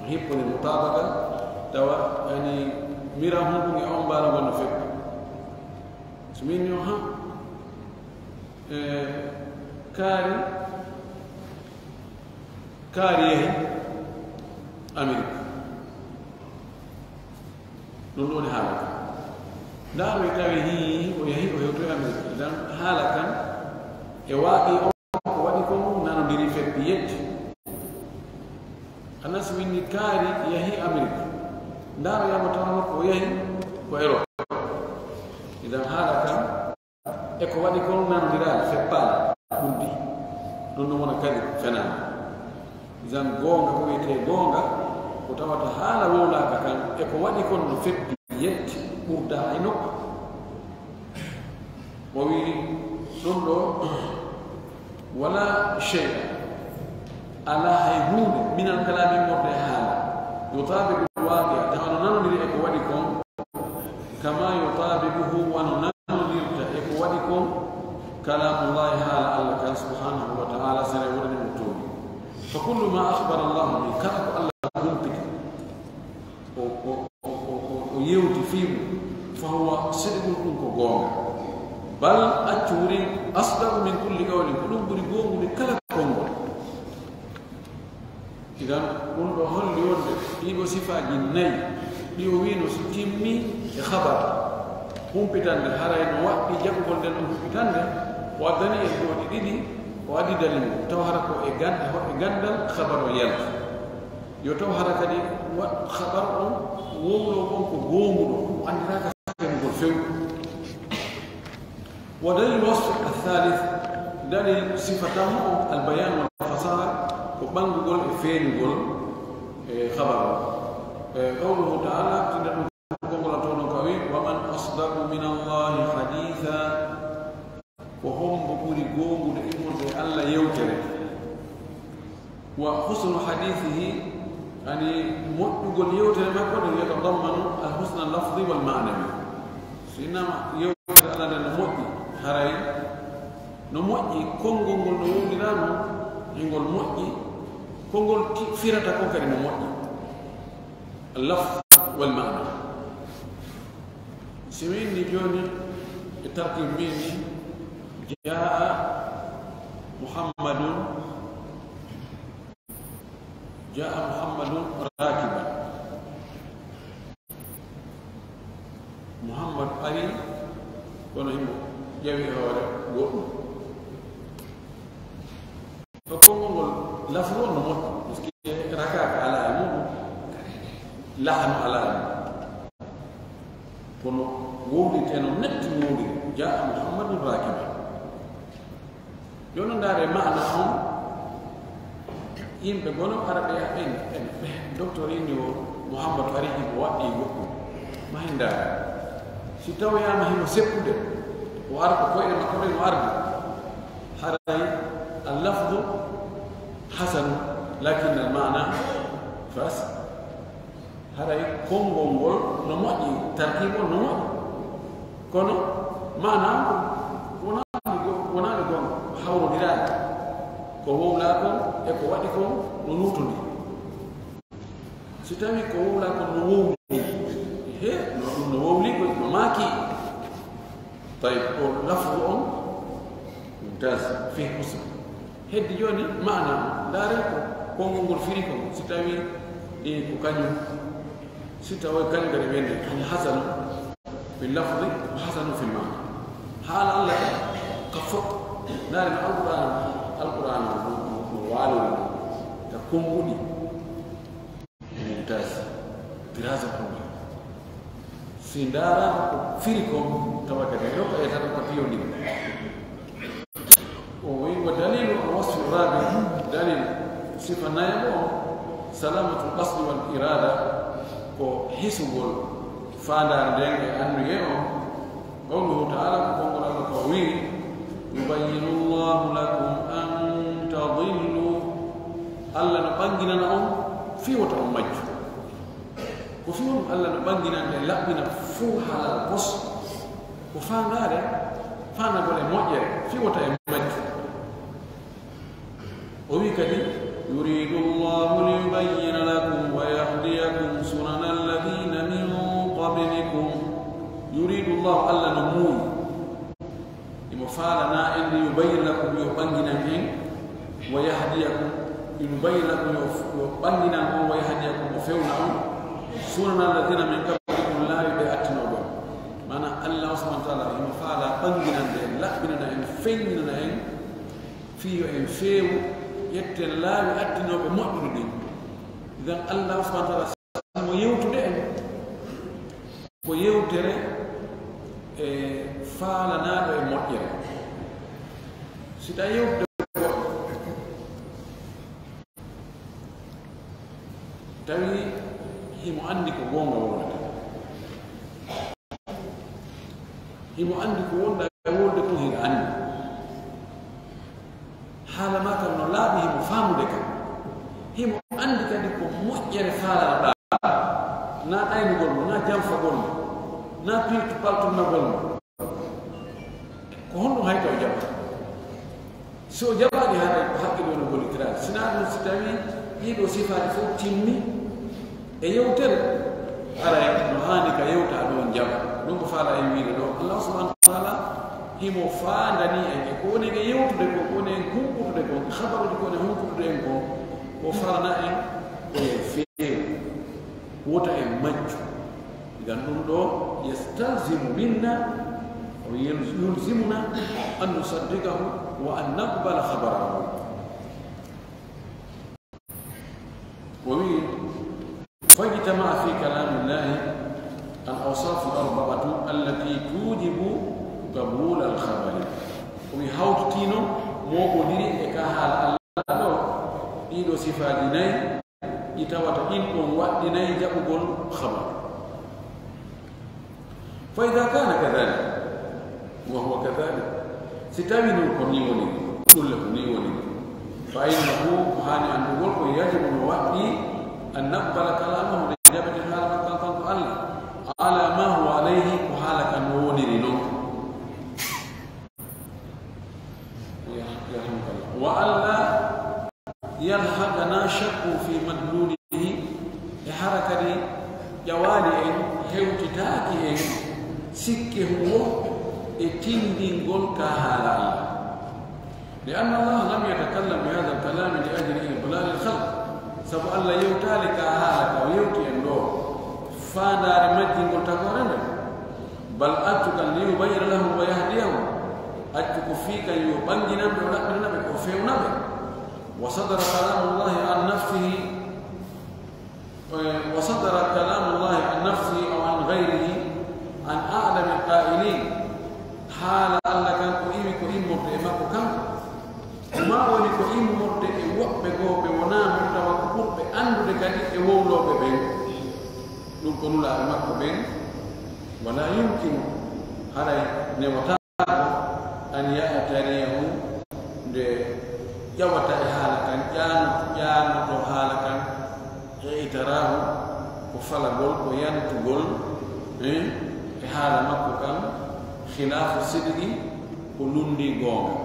No hipponi mutabaqa, tawa ani mira hunɗum e on mbaala ngon no feƴƴi. So min yo ha, e, kaari, kaari yahi Amerique. Ɗum ɗo woni haala kan. Ndaa ɗo e tawi hii, o yahi, o hewtoyi Amerique. Idan haala kan, e waaɗi on ko waɗi kon nanondiri feppi yetti. Anas winndi kaari yahi Amerique. Ndaa ɗo yamo tawa makko o yahi ko Europe. Idan haala kan, e ko waɗi kon nanondiraali, feppaali, ɓurdi. Ɗum ɗum wona kadi fenaande. Idan goonga ko wiyetee goonga, ko tawata haala wowlaaka kan, e ko waɗi kon no feppi yetti, ɓurda hay nokku. O wi ɗum ɗo, wala shay'a, alaa hay huunde, minal kalaami immorde e haala, yutaabiqu l-waaqi'a, tawa no nanondiri e ko waɗi kon, kama yutaabiquhu, wano nanondirta e ko waɗi kon, kalaamullaahi, haala Allah kan, subhaanahu wa ta'aala, sene wonani mo tooni. Fa kullu ma akhbara Allahu bihi, kala ko Allah humpiti, o, o, o, o, o, o yewti fii mum, fa huwa sidqun, ɗum ko goonga. Bal Idan ɗum ɗo holli wonde ɗiɗo sifaaji nayi ɗi o wiino si timmi e khabar, humpitande haray no waɗɗi jaɓugol nden ɗum humpitande, o addani en ɗo ɗi ɗiɗi, o addi dalil mum, taw hara ko e gan-, e ho-, e ganndal khabar o yalti. Yo taw hara kadi wa-, khabar on wowlo on ko goonguɗo, o anndiraaka sakkengol few. Wa dalil wasf al-thalith, dalil sifa tammo on, al-bayan wal fasaha, ko ɓanngugol e feeñugol e khabar on. E qawluhu ta'ala, tinda ɗum konngol an tawɗon ka wi, "Wa man asdaqu min Allahi haditha." Ko hombo ɓuri goongude immorde e Allah yewtere? Wa husnu hadithihi, ani moƴƴugol yewtere makko nde yatadammanu al-husna al-lafzi wal ma'nawi. So innama yewtere Allah nde no moƴƴi, haray no moƴƴi konngol ngol no wowliraano, e ngol moƴƴi, konngol ti-, firata kon kadi no moƴƴi. Al-lafz wal ma'na. Si mi inni jooni e tartib mbimi, jaa Muhammadun, jaa Muhammadun rakiban. Muhammad ari, kono himo ƴawi e hoore goɗɗum. Ko konngol ngol lafru on no moƴƴi, parce que rakaaka alaa e muɗum, lahanu alaa e muɗum. Kono wowlitee no netti wowliri, jaa Muhammadun rakiban. Jooni ndaare maana on, yimɓe gono ara ɓe, en, en, ɓe, docteur inni o Muhammadu ari himo waɗɗi goɗɗum. Ma hen ndaare. Si tawoyaama himo seppude, o ara ko koyɗe makko ɗen o ardi. Haray al-lafdu hasan, lakin al-ma'na fasid. Haray konngol ngol no moƴƴi, tarkiib on no moƴƴi. Kono maana on ko wonaani go-, wonaani gonga, hawrondiraani. Ko wowlaa kon e ko waɗi kon no luutondiri. Si tawii ko wowlaa kon no wowli, he, no ɗum no wowli ko no maaki. Tayyib, ko lafzu on, mumtaz, fii husn. Heddi jooni maana on, ndaare ko konngol ngol firi kon, si tawii, e, ko kañum, si tawii kañum kadi wende, hani hasanu fil lafzi, hasanu fil maana. Haala Allah ka fof, ndaare no Alquraan, Alquraan no, no, no waalori ka konnguɗi. Mumtaz. Dirasa ko ngal. Si ndaaraama ko firi kon, tawa kadi ɗo ko etata ko piyondi. O wi, wa dalilu al-wasfi rabi, dalil sifa nayaɓo on, salamatul qasdi wal irada, ko hisugol faandaare nden e annduyee on. Qawluhu ta'ala, ko konngol Allah ko wi, "Yubayyinu Allahu lakum an tadillu." Allah no ɓannginana on fii wota on majju. Ko fii on Allah no ɓannginande laɓɓina fuu haalal pos. Ko faandaare, faandagol e moƴƴere, fii wota en majju. O wi kadi, "Yuridu Allahu liyubayyina lakum wa yahdiyakum sunana alladhina min qablikum." Yuridu Allahu, Allah no muuyi. Imo faalana en, liyubayyina lakum, yo ɓannginan en, wa yahdiyakum, liyubayyina lakum, yo, yo ɓannginan on, wa yahdiyakum, o fewna on, sunana alladhina min qablikum, laawi ɓe attinooɓe. Maana Allah subhanahu wa ta'ala imo faala ɓannginande en, laɓɓinana en, feññinana en, fii yo en feewu, ƴetten laawi attinooɓe moƴƴuɗi ɗin. Idan Allah subhanahu wa ta'ala mo yewtude en ko yewtere e faalanaaɗo e moƴƴere. Si tawi yewtude goɗɗo, tawi himo anndi ko goonga wonata, himo anndi ko wonɗa e wolde kon, hino anndi. Haala maa kan no laaɓi, himo faamude kan. Himo anndi kadi ko moƴƴere faalanoɗaa, naa ɗaynugol mo, naa janfagol mo, naa pirtu paltonnagol mo. Ko honɗum hay taw jaɓata? Si o jaɓaali, haray ko haqqil woni gollitiraade. Sinaa ɗum, si tawii ɗii ɗoo sifaaji fof timmi, e yewtere, haray no haani ka yewta ɗon jaɓa. Ɗum ko faala en wiide ɗo, Allah subhanahu wa ta'ala himo faandani en e ko woni en e yewtude kon, ko woni en humputude kon, e habaruuji ko woni en humputude en kon, ko o farana en ko yen feewi, wota en majju. Ngam ɗum ɗo, yastalzimu minna, o yel-, yulzimuna an nusaddiqahu wa an naqbala khabarahu. O wi'i, فاجتمع في كلام الله الأوصاف الأربعة التي توجب قبول الخبر. O wi'i hawtitiino mooɓondiri e ka haala Allah ɗo, ɗiɗo sifaaji nayi, ɗi tawata ɗin ɗon waɗɗinay jaɓugol khabar. فإذا كان كذلك، وهو كذلك، si tawi non ko ni woni, ɗulle ko ni woni, فإنه, ko haani anndugol ko, يجب, no waɗɗi, أن نقبل كلامه, nde jaɓeten haala makko kanko Allah, على ما هو عليه, ko haala kan no woniri non. يرحمك الله. وألا يلحقنا شك في مدلوله, e hara kadi ƴawaali en, hewtitaaki en sikke huwo e tinndingol ka haala Allah. لأن الله لم يتكلم بهذا الكلام لأجل إضلال الخلق. Sabu Allah yewtaali ka haala ka o yewti en ɗo faandaare majjingol tagoore nden. بل accu kan ليبين لهم ويهديهم. Accu ko fii kan yo ɓannginan ɓe, o ɗaɓɓirina ɓe, o fewna ɓe. وصدر كلام الله عن نفسه، eh, وصدر كلام الله عن نفسه أو عن غيره عن أعلم القائلين. Haala Allah kan ko iwi ko immorde e makko kanko. Ko ma woni ko immorde e woɓɓe goo ɓe wonaa mo tawa ko ɓurɓe anndude kadi e wowlooɓe ɓen. Ɗum ko nulaaɓe makko ɓen. ولا يمكن, haray newataa أن يعتريه, nde ƴawata e haala kan, ƴaano-, ƴaanoto haala kan, اعتراه, ko falagol, ko yantugol, eh, e haala makko kan, خلاف الصدق, ko lundi goonga.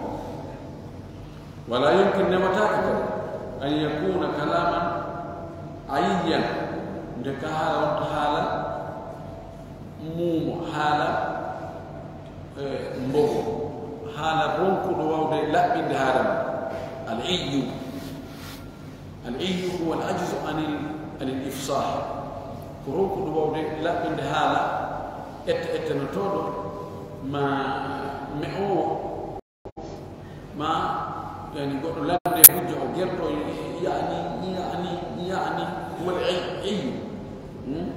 ولا يمكن, newataake kadi, أن يكون كلاما عييا, nde ka haala wonta haala muumo, haala, eh, mbogo, haala ronkuɗo wawde laɓɓinde haala mum. العي. العي هو العجز عن ال-، عن الإفصاح. Ko ronkuɗo wawde laɓɓinde haala, ette ettenotooɗo, ma me'oowo, ma, yani, goɗɗo lande hujja, o gerto, yani, yani, yani, wal ay-, ayyu. Hmm?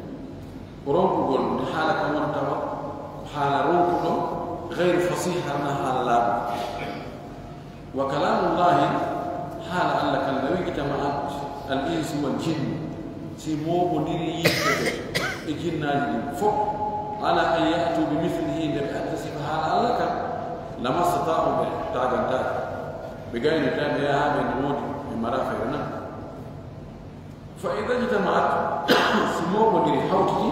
Ronkugol nde haala kan woni tawa ko haala ronkuɗo, gayru fasih, hana haala laaɓuɗo. وكلام الله, haala Allah kan, لو اجتمعت الإنس والجن, si mooɓondiri yimɓe ɓe e jinnaaji ɗin fof, على أن يأتوا بمثله, nde ɓe adda sifa haala Allah kan, لما استطاعوا, ɓe tagantaake, ɓe gaynirtaa, ɓe yahaa, ɓe no woodi, ɓe maraa fayda nan. فإذا اجتمعت, si mooɓondiri hawtiti,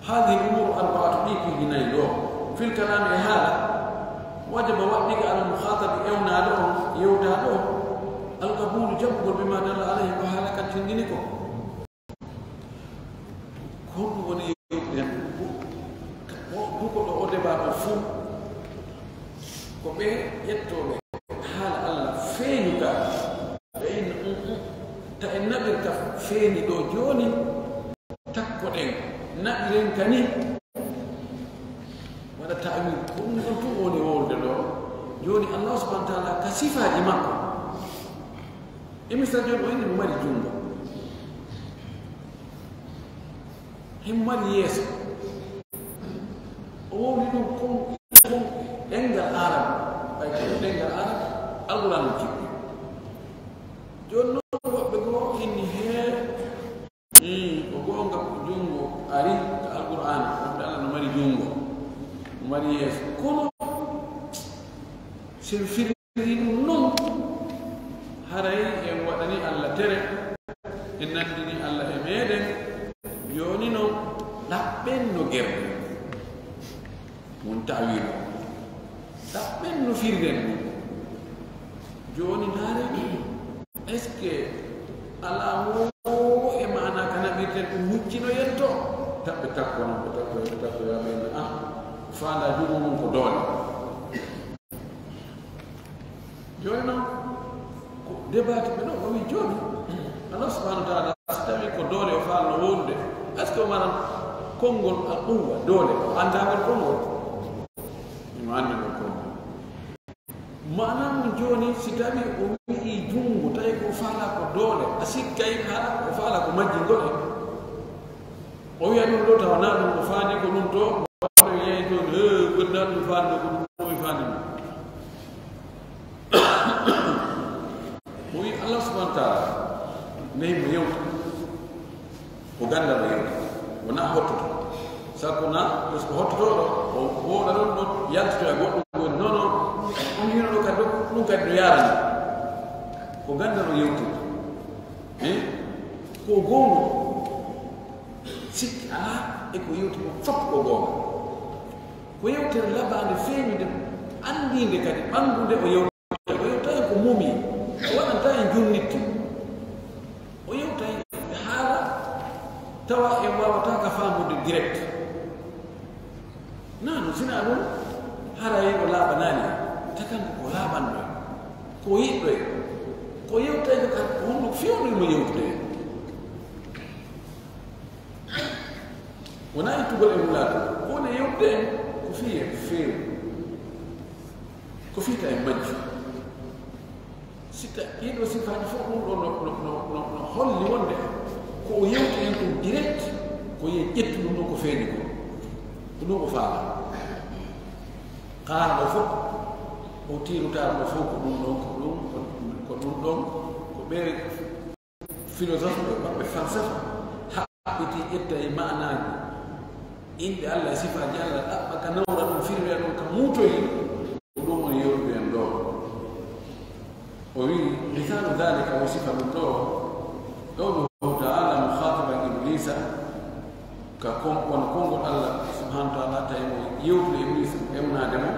هذه الأمور الأربعة, ɗi piiji nayi ɗo, في الكلام, e haala, وجب, waɗɗike, على المخاطب, ewnaaɗo on, yewtaaɗo on, القبول, jaɓugol, بما دل عليه, ko haala kan tinndini ko. Ko honɗum woni yewtude hen? Ko, ko, ko ɗo o débat ɗo fof, ko ɓe ƴettooɓe haala Allah feeñu ka, ɓe inna, um, um, ta en naɓir ka feeñi ɗo jooni, takkoɗen, naɓiren ka ni. Waɗa ta'wil, ko ɗum ɗon tun woni wowlude ɗo. Jooni Allah subhanahu wa ta'ala ka sifaaji makko. E misal jooni o inni no mari junngo. Himo mari yeeso. O wowli ɗum kon, kon ɗemngal Arab. Ɓay ko ɗemngal Arab, Alquraan o jiɓɓi. Jooni noon woɓɓe goo inni hee, hmm, ko goonga ko junngo ari ka Alquraan, wonde Allah no mari junngo, no mari yeeso. Kono sen firi ɗum noon, haray en waɗani Allah tere, en nanndini Allah e meeɗen, jooni noon ɗaɓɓen no gerɗe. Won ta'wiilu. Ɗaɓɓen no firden ɗum. Jooni ndaaren, est-ce que alaa woo e maanaa ka naɓirten ɗum huccinoyen to? Taɓɓe takko noon, ɓe takko, ɓe takko, yaa ɓe, ah, faandaa juumo mum ko doole. Jooni noon, ko Débattiiɓe ɗo, o wi jooni, Allah subhanahu wa taala, si tawi ko doole o faalno wowlude, est ce que o maran konngol al quwwa, doole, o anndangol konngol? Imo anndangol konngol. Maanaa mum jooni, si tawi o wi'i junngo, tawi ko faala ko doole, a sikkay haa o faala ko majjingol en. O wi'a ɗum ɗo, tawa naa ɗum o faandi ko ɗum to, wano o yehi toon, "He, gonnaa ɗum faandi ko ɗum o faandi ɗum." O wi'i Allah subhanahu wa taala, nehi mo yewta. Ko ganndal o yewta. Wonaa hottoto. Sakko na, parce que hottotooɗo, o wooɗa ɗon ɗon, yaltitoya goɗɗum woni, non, non, ɗum hino ɗo kadi, ɗum kadi no yaarani. Ko ganndal o yewti. Eh? Ko goonga. Sikki alaa e ko yewti ko fof ko goonga. Ko yewtere labaande feeñude, anndiinde kadi, ɓanngude o yewta. O yewtay ko mumi. O waɗanta en junnitti. O yewtay haala tawa en waawata ka faamude direct. Nano, sina ɗum, haray o laaɓanaani. Takan ko laaɓanɗo en. Ko yiɗɗo en. Ko yewtay ko kan, ko honno fewndo mo yewtude en. Wonaa ittugol e wulaato, ko woni e yewtude en, ko fii en feewi, ko fii ta en majju. Si ta-, ɗii ɗoo sifaaji fof, ɗum ɗoo no, no, no, no, no holli wonde ko o yewti en ɗum direct, ko yo en ƴettu ɗum ɗoo ko feeñi ko. Ko ɗum o faala. Kaarɗo fof, o tiiru taarɗo fof ko ɗum ɗoon, ko ɗum, ko, ko ɗum ɗoon, ko ɓe philosophe ɓe, maɓɓe falsafa, haɓɓiti ƴetta e maanaaji inɗe Allah e sifaaji Allah, ɗaɓɓa ka nawra ɗum, firwee ɗum ka muutoyi, ko ɗum woni yewtude en ɗoo. O wi'i, misalu dhalika, o sifa ɗum ɗoo, qawluhu ta'ala mukhatiban Iblisa, ka kon-, wano konngol Allah subhanahu wa ta'ala tawi mo yewtude Iblisa, ewnaade mo.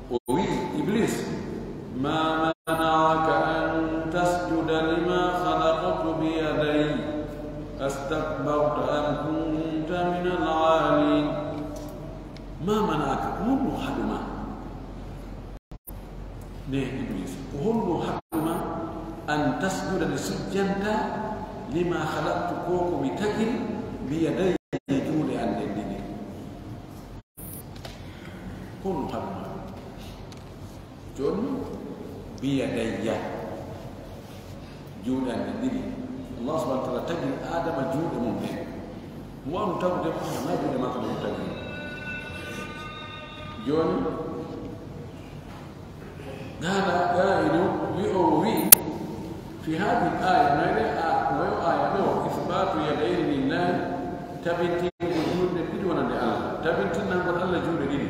O wi'i, Iblis, ma mana'aka an tasjuda lima khalaqtu bi yadayya, astakbarta am kunta min al-'alin. Ma mana'aka, ko honno haɗu ma? Ne Iblis, ko honno haɗu ma an tasjuda, nde sujjanta, lima khalaqtu, ko ko mi tagiri, bi yadayya, e juuɗe an ɗen ɗiɗi? Ko honno haɗu ma? Jooni, bi yadayya, juuɗe an ɗen ɗiɗi. Allah subhanahu wa ta'ala tagi Adama juuɗe mum ɗen. Mo wano tagude mo, na juuɗe makko ɗum tagi. Jooni, haala qaa'ilu wi'oowo wi'i, fi hadhihi al-aya, no e ɗee a-, no e oo aaya ɗoo, ithbatu yadayni lillahi, tabintingol juuɗe ɗiɗi wonande Allah, tabintinnangol Allah juuɗe ɗiɗi.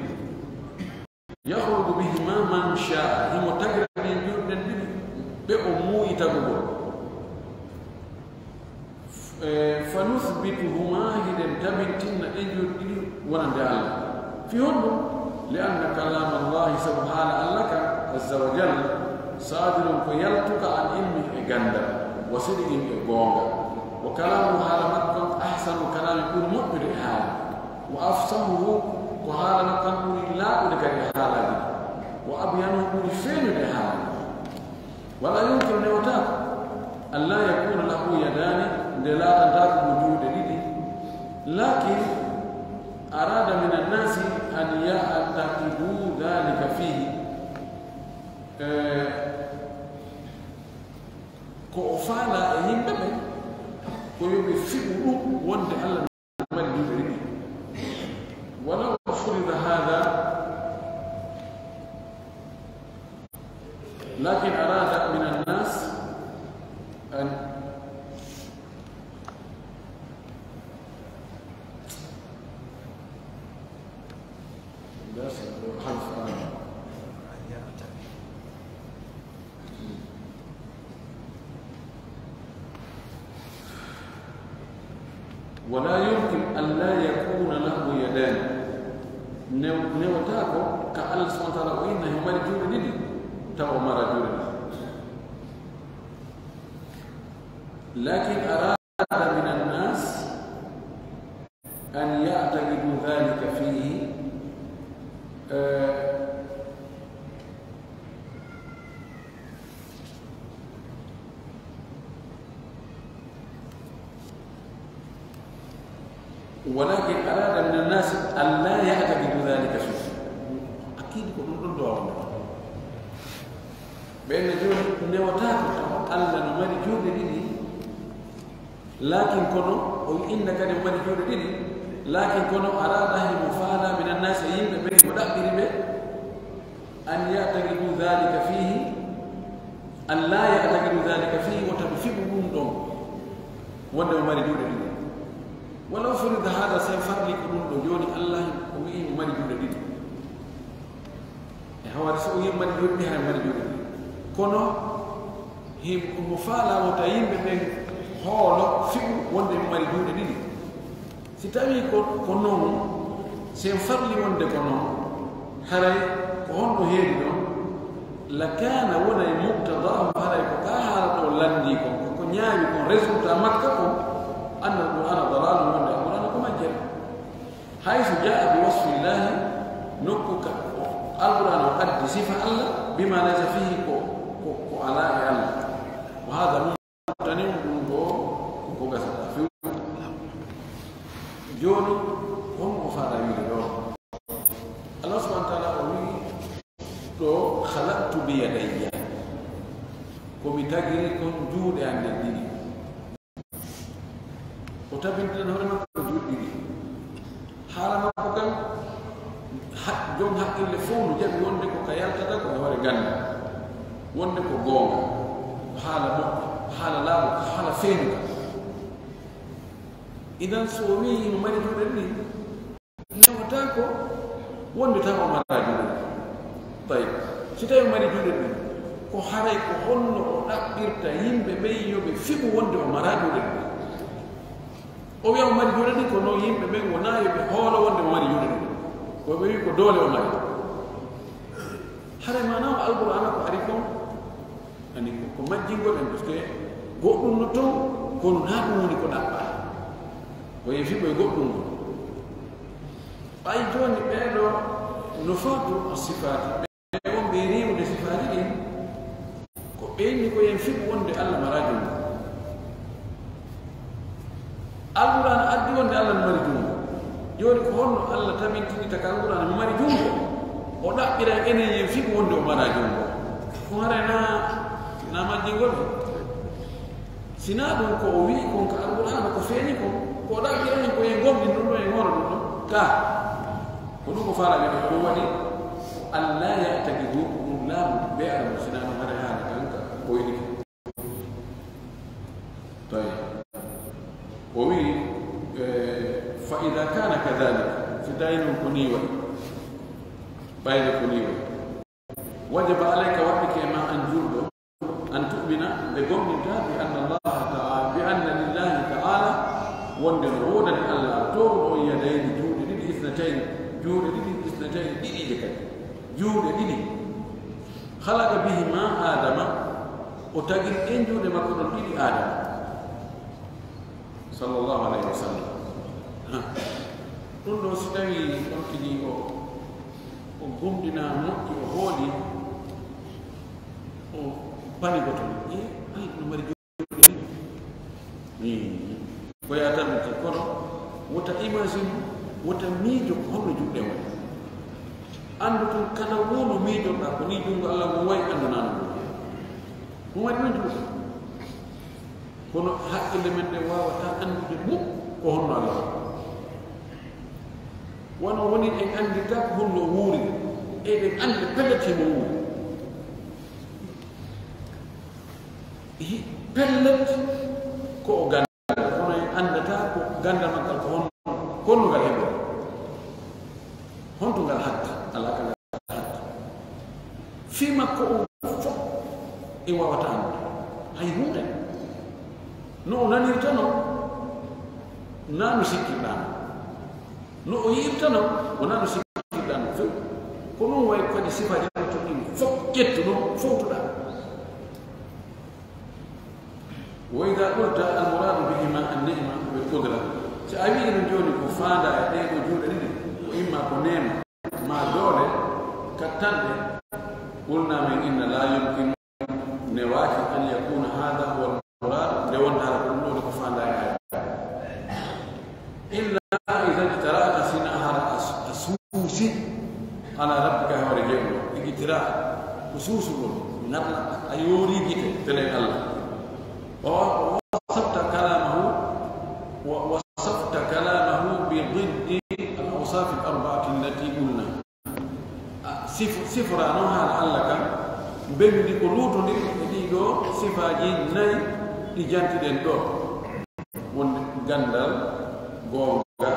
Yakhluqu bihima man sha'a, himo tagira ɗen juuɗe ɗen ɗiɗi ɓe o muuyi tagugol. Eh, fa nuthbituhuma, hiɗen tabintinna ɗen juuɗe ɗiɗi wonande Allah. Fi honɗum? Li anna kalama Allahi, sabu haala Allah kan, azza wa jalla, sadirun, ko yaltuka, an ilmin, e ganndal, wa sidqin, e goonga. Wa kalamuhu, haala makko kan, ahsanu kalami, ɓuri moƴƴude e haala. Wa afsahuhu, ko haala makko kan ɓuri laaɓude kadi e haalaaji ɗin. Wa abyanuhu, ɓuri feeñude e haalaaji ɗin. Wala yumkinu, newataa ko, an la yakuna lahu yadani, nde laatantaako mo juuɗe ɗiɗi. Lakin arada min annasi an ya'taqidu dhalika fihi. Eh, ko o faala e yimɓe ɓen, ko yo ɓe fiɓu ɗum wonde Allah mari juuɗe ɗiɗi. Walaw furida hada, lakin arada min annas an, Wala yumkin an la yakuna lahu yadani. New-, newataa ko ka Allah subhanahu wa ta'ala o inna himo mari juuɗe ɗiɗi, tawa o mara juuɗe ɗiɗi. Lakin arada min annas an ya'taqidu dhalika fihi, eh, ولكن أراد من الناس أن لا يعتقدوا ذلك فيه. Akidi ko ɗum ɗon ɗo wonde. Ɓen no jooni newataako tawa Allah no mari juuɗe ɗiɗi. Laakin kono, o wi'i inna kadi o mari juuɗe ɗiɗi. Laakin kono, أراد, himo faalaa, من الناس, yimɓe ɓen mo ɗaɓɓiri ɓe, أن يعتقدوا ذلك فيه، أن لا يعتقدوا ذلك فيه, wota ɓe fiɓu ɗum ɗon, wonde o mari juuɗe ɗiɗi. ولو فرض هذا, si en farli ko ɗum ɗo jooni, Allah o wi'i mo mari juuɗe ɗiɗi. E hawari so o wi'i mari juuɗe ɗiɗi, hay mari juuɗe ɗiɗi. Kono him-, mo faalaa wota yimɓe ɓen hoolo fiɓu wonde mo mari juuɗe ɗiɗi. Si tawii ko, ko non, si en farli wonde ko non, haray ko honɗo heedi ɗon? لكان, wonay, مقتضاه, haray ko ka haala ɗo lanndii kon, ko, ko ñaawi kon, résultat makka kon, أن القرآن ضلال, wonde Alqur'aana ko majjere. حيث جاء بوصف الله, nokku ka, ko Alqur'aana o addi sifa Allah, بما ليس فيه, ko, ko, ko alaa e Allah. وهذا ممتنع, ɗum ɗo ko gasata few. Jooni, honko faalaa wiide ɗo? Allah subhanahu wa ta'ala o wi'i ɗo, خلقت بيدي, ko mi tagiri kon juuɗe an ɗen ɗiɗi. O tabintinan hoore makko juuɗe ɗiɗi. Haala makko kan, ha-, jon haqqille fow no jaɓi wonde ko ka yaltata ko e hoore gannde, wonde ko goonga, ko haala moƴƴo, ko haala laaɓa, ko haala feeñuka. Idan, so o wi'i himo mari juuɗe ɗiɗi, newata ko wonde tan o maraa juuɗe ɗiɗi. Tayyib. Si tawi o mari juuɗe ɗiɗi, ko haray ko honno o ɗaɓɓirta yimɓe ɓen yo ɓe fiɓu wonde o maraa juuɗe ɗiɗi? O wi'a o mari juuɗe ɗiɗi, kono yimɓe ɓen wonaa yo ɓe hoolo wonde o mari juuɗe ɗiɗi. Ko ɓe wi'i ko doole o mari. Haray maanaa o Alqur'aana ko ari kon, ani ko, ko majjingol en, parce que goɗɗum no ton, kono naa ɗum woni ko ɗaɓɓaa. Ko e fiɓo e goɗɗum ngon. Ɓay jooni ɓee ɗoo nufaatu as-sifaati, ɓe wonɓe e riiwude sifaaji ɗin, ko ɓe inni ko yen fiɓu wonde Allah maraa junngo. Alqur'aana addi wonde Allah no mari junngo. Jooni ko honno Allah tabintinirta ka Alqur'aana mo mari junngo? O ɗaɓɓira enen yen fiɓu wonde o maraa junngo. Ko haray na, na majjingol? Si naa ɗum ko o wi'i kon ka Alqur'aana, ko feeñi kon, ko o ɗaɓɓira en ko en gomɗin ɗum ɗo, en hono ɗum ɗo. Ka, ko ɗum ko faalaa ɓe ɗum waɗi, أن لا يعتقدوا, ko ɗum laamu ɓe ara mo, si naa ɗum haray haala kan ka ɓoyni. Tawi. O wi'i, eh, فإذا كان كذلك, si tawi noon ko nii waɗi, ɓayde ko nii waɗi, وجب عليك, waɗɗike e ma an julɗo, أن تؤمن, nde gomɗinta, بأن الله تعالى, بأن لله تعالى, wonde no woodani Allah, towruɗo on, يدين, juuɗe ɗiɗi, اثنتين, juuɗe ɗiɗi, اثنتين, ɗiɗiije kadi, juuɗe ɗiɗi. خلق بهما آدم, o tagiri ɗen juuɗe makko ɗon ɗiɗi Aadama, sallallahu alayhi wa sallam. Ha. Ɗum ɗo, si tawii on tigi o, o gomɗinaa moƴƴi, o hooli, o pani goto, e, ay, no mari juuɗe ɗiɗi. Hmm. Ko ya tabiti, kono wota imagine, wota miijo ko honno juuɗe wayi. Anndu tun kala wo no miijoɗaa ko ni junngo Allah ngon wayi, anndu naa no ɗum. Mo waɗi noon juuɗe. Kono haqqille men ɗen waawataa anndude mum ko honno Allah waɗi. Wano woni en anndirtaa ko honno o wuuri, eɗen anndi pellet himo wuuri. Hi-, pellet ko o ganndal, kono en anndataa ko ganndal makko ko honno, honno ngal heɓori. Honto ngal hatti? Alaa ka ngal hatti. Fii makko o fof en waawataa anndude hay huunde. No o nanirta non, naa no sikkirɗaa non. No o yi'irta non, wonaa no sikkirɗaa non few. Ko ɗum wayi kadi sifaaji ɗin to ɗin fof ƴettu non, fowtuɗaa. وإذا قلت المراد بهما النعمة والقدرة, si a wi'ii non jooni ko faandaa e ɗee ɗoo juuɗe ɗiɗi, ko imma ko neema, maa doole, kattanɗe, قلنا, men inna, لا يمكن, newaaki, أن يكون هذا هو المراد, nde wonta hara ko ɗum ɗoo ko faandaa e aaya. إلا Isra, ko suusugol, ngarla a yoori gite, telen Allah. O, o wasafta kalamahu, wa wasafta kalamahu bi diddi al awsafi al arbaati allati qulna. A, sif-, sifora noon haala Allah kan, mbewndi ko luutondiri e ɗii ɗoo sifaaji nayi ɗi jantiɗen ɗoo. Wonde ganndal, goonga,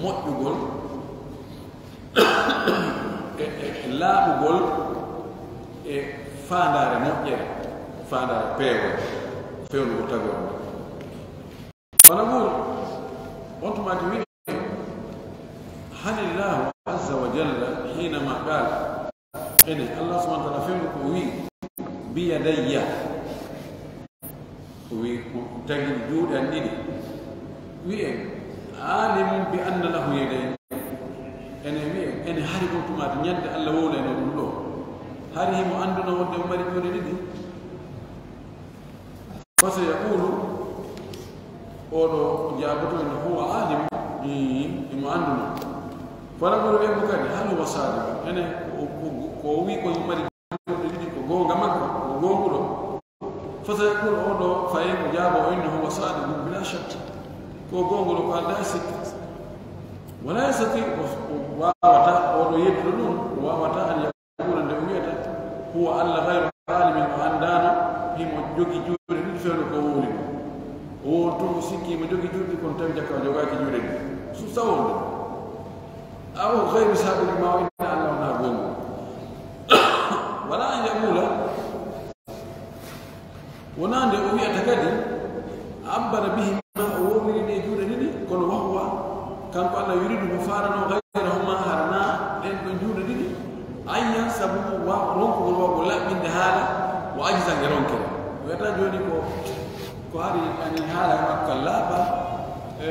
moƴƴugol, e, e, e laaɓugol, e faandaare moƴƴere, faandaare peewal, fewndo ko tagoore nde. Kono ɓuri on tuma ti wi'en, hanillahu azza wa jalla hinama qala, ene Allah subhanahu wa ta'ala fewndo ko o wi'i, biyadayya. O wi'i, o tagi juuɗe an ɗiɗi. Wi'en, alimun bi anna lahu yadayn. Ene wi'en, ene hari on tuma ti ñande Allah wowlayno ɗum ɗo. Hari himo anduno wonde o mari juuɗe ɗiɗi. Fasayaqulu, oɗo jaaboto en, huwa alim, ii, imo anduno. Fala ɓuri wi'en mo kadi, hal huwa sadiq? Ene ko, ko, ko o wi ko mari juuɗe ɗiɗi ko goonga makko, ko goonguɗo. Fasayaqulu, oɗo fayi ko jaabo o, innahu huwa sadiq, bila shak. Ko goonguɗo, ko alda sikka. Wala yastati, o, o wawata, oɗo yedduɗo ɗum, o wawata an yaqula nde o wiyata, huwa Allah gayru alimin, o andaano, himo jogi juuɗe ɗiɗi fewndo ko o wowli ɗum. O wowli tun, o sikki himo jogi juuɗe ɗiɗi, kono tawi jakka o jogaaki juuɗe ɗiɗi. Su sawol ɗum. Aw gayru sadiqin, ma o inna Allah wonaa goongu. Wala an yaqula, wonaa nde o wi'ata kadi, abbara bihima, o wowliri ɗe juuɗe ɗiɗi, kono wa huwa, kanko Allah, yuridu, mo faarano, gayrahuma, hara naa ɗen ɗon juuɗe ɗiɗi, ayyan, sabu wa ronkugol wawgol laɓɓinde haala, wa ajzan, e ronkere. O wi'ata jooni ko, ko hari ani haala makko laaɓa, e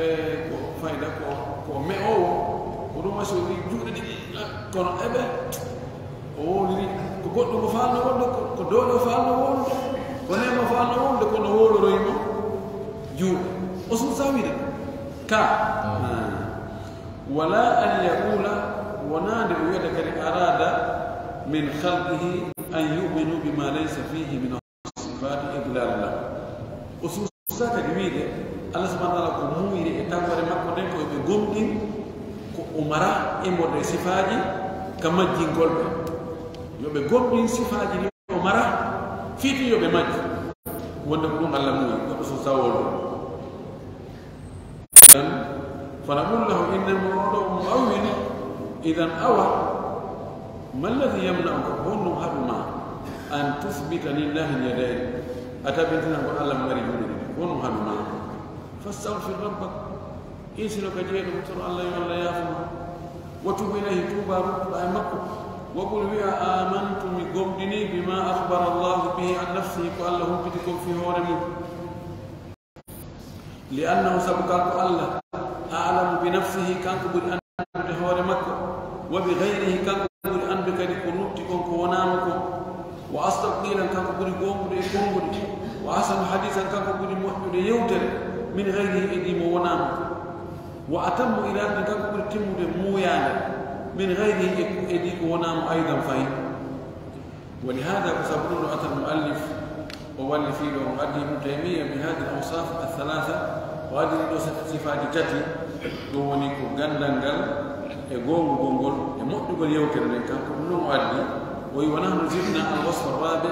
ko fayda ko, ko me'oowo, ko ɗum wasi o wi'i juuɗe ɗiɗi, kono eɓe, o wowliri ko goɗɗum o faalno wonde, ko, ko doole o faalno wonde, ko neema o faalno wonde, kono wowloroyno juuɗe. O suusa wiide ka. Ah. Wala an yaqula, wonaa nde o wiyata kadi arada min khalqihi an yu'minu bima laysa fihi min sifati idlal lahu. O suusa kadi wiide, Allah subhanahu wa ta'ala ko muuyiri e tagoore makko nden, ko ɓe gomɗin ko o mara immorde e sifaaji ka majjingol ɓe. Yo ɓe gomɗin sifaaji ɗi o mara, fii tun yo ɓe majji. Wonde ko ɗum Allah muuyi, goɗɗo so sawol ɗum. Idan, fanaqul lahu, innen mo oɗo muawwil, idan awa, ma alladhi yamna'uka, ko honɗum haɗu ma, an tuthbita lillahi al-yadayn, a tabintina ko Allah mari juuɗe ɗiɗi, ko honɗum haɗu ma? Fastaghfir rabbak, insino ka jeeɗum, toro Allah yo Allah yaafo ma. Wa tub ilayhi, tuuba ruttuɗa e makko. Wa qul, wi'a, amantu, mi gomɗini, bima akhbara Allahu bihi an nafsihi, ko Allah humpiti kon fii hoore mum. Li annahu, sabu kanko Allah, a'lamu bi nafsihi, kanko ɓuri anndude hoore makko, wa bi ghayrihi, kanko ɓuri anndude kadi ko lutti kon, ko wonaama kon. Wa asdaqu qiilan, kanko ɓuri goongude e konnguɗi. Wa ahsanu hadiisan, kanko ɓuri moƴƴude yewtere, min ghayrihi, e ndi mo wonaama. Wa atammu iradatin, kanko ɓuri timmude muuyaande, min ghayrihi, e, e ndi ko wonaama, aydan fahin. Wa li hada, ko sabu ɗum ɗo, atal muallif, o wallifiiɗo on, addi Ibnu Taymiya bi hadi al awsaf al thalatha, o addi ɗo sifaaji tati, ɗum woni ko ganndal ngal e goongugol ngol e moƴƴugol yewtere nden, kanko ɗum ɗon o addi, o wi, wa nahnu zidna al wasf al rabi,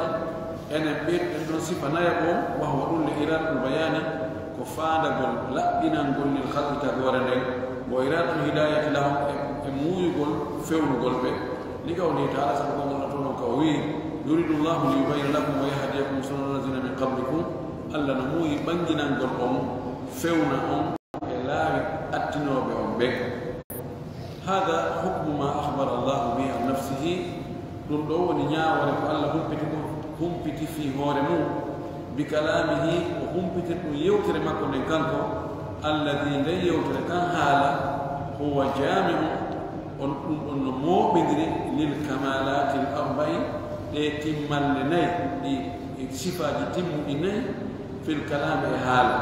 enen ɓeyduɗen ɗon sifa nayaɓo on, wa huwa ɗum le iradatul bayani, ko faandagol laɓɓinangol lil khalqi tagoore nden, wa iradatul hidayati lahum, e, e muuyugol fewnugol ɓe. Li qawlihi ta'ala, sabu ko Allah toon ka o wi'i, yuridu Allahu li yubayyina lakum wa yahdiyakum sunana alladhina min qablikum, Allah no muuyi ɓanginangol on, fewna on e laawi attinooɓe on ɓen. Hada hukmu ma akhbara Allahu bihi an nafsihi, ɗum ɗo woni ñaawoore ko Allah humpiti ɗum, humpiti fii hoore mum, bi kalamihi, o humpiti ɗum yewtere makko nden kanko, alladhi, nden yewtere kan haala, huwa jami'u, on ɗum ɗon no mooɓindiri lil kamalati al arba'i, ɗe timmalle nayi, ɗi sifaaji timmuɗi nayi, fil kalami, e haala.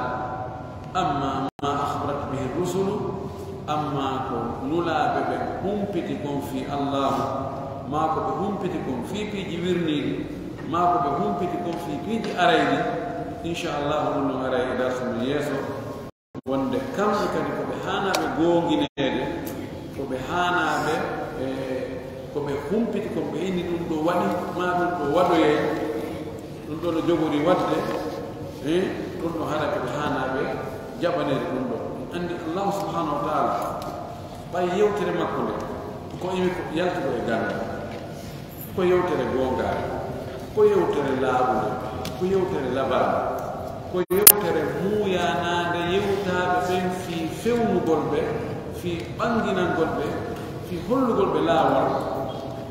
Amma ma akhbarat bihi rusulu, amma ko nulaaɓe ɓen humpiti kon fii Allahu, maa ko ɓe humpiti kon fii piiji wirniiɗi, maa ko ɓe humpiti kon fii piiji arayɗi, inchallahu ɗum no aray e darsu men yeeso. Wonde kamɓe kadi ko ɓe haanaaɓe goongineede, ko ɓe haanaaɓe, e, ko ɓe humpiti kon, ɓe inni ɗum ɗo waɗi, maa ɗum ɗo waɗoyee, ɗum ɗo no jogori waɗde, e, ɗum ɗo hara ko ɓe haanaaɓe jaɓaneede ɗum ɗo. En anndi Allahu subhanahu wa taala, ɓay yewtere makko nde, ko iwi ko yaltuɗo e ganndal. Ko yewtere goongaare, ko yewtere laaɓunde, ko yewtere labaande, ko yewtere muuyanaande yewtaaɓe ɓen fii fewnugol ɓe, fii ɓannginangol ɓe, fii hollugol ɓe laawol.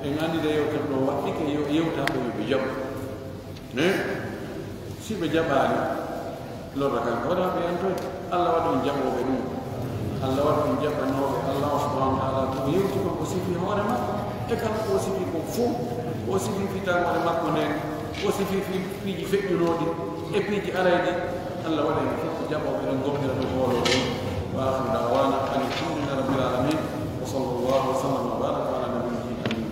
En anndi nde yewtere ɗo waɗɗike, yo yewtaaɓe yo ɓe jaɓu. Ne? Si ɓe jaɓaali, lorra kan ko waɗa ɓe yantoyde. Allah waɗa on jaɓooɓe ɗum. Allah waɗa on jaɓanooɓe. Allah subhanahu wa taala ko yewti kon ko sifi hoore makko. E kala ko o sifi ko fof, o sifi fii tagoore makko nden, o sifi fii piiji feƴƴunooɗi e piiji arayɗi. Allah waɗa en fof ko jaɓooɓe ɗum, gomɗira ɗum, hooloo ɗum. Wa akhiru da'wana anil hamdulillahi rabbil alamin. Wa sallallahu wa sallam wa baraka ala nabiyyina amin.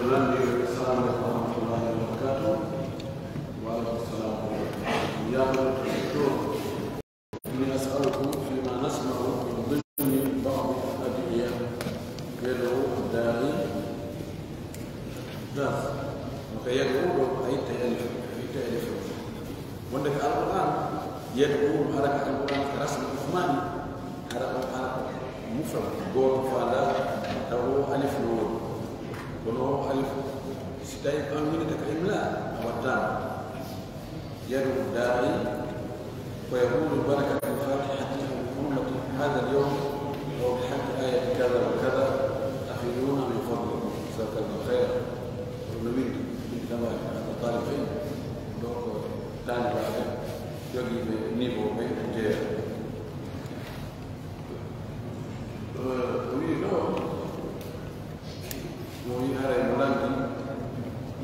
السلام عليكم ورحمة الله وبركاته. وعليكم السلام ورحمة الله. يا أيها الدكتور، إني أسألكم فيما نسمع من ضمن بعض الأدعية يدعو الداعي. Naam. Ko yad'u ɗo, a itta alif, a itta alif. Wonde ko Alqur'aan, yad'u ɗum hara ko Alqur'aan ko rasmu Usmaani, hara ɗum hara ko mufrad, gooto faandaa, tawa o alif no woodi. Kono o alif, si tawi ko an winndata ka imla, a wattaama. يدعو الداعي ويقول: بركة الفاتحة أو بحرمة هذا اليوم أو بحق آية كذا وكذا أفيدونا من فضلكم. جزاك الله خيرا. Kono no winndi, winndi damaali, hannde taalibe en, donc, taalibaaɓe, jogiiɓe niveau ɓe jeeya. Eh, o wiyi ɗo, o wiyi haray mo lanndi,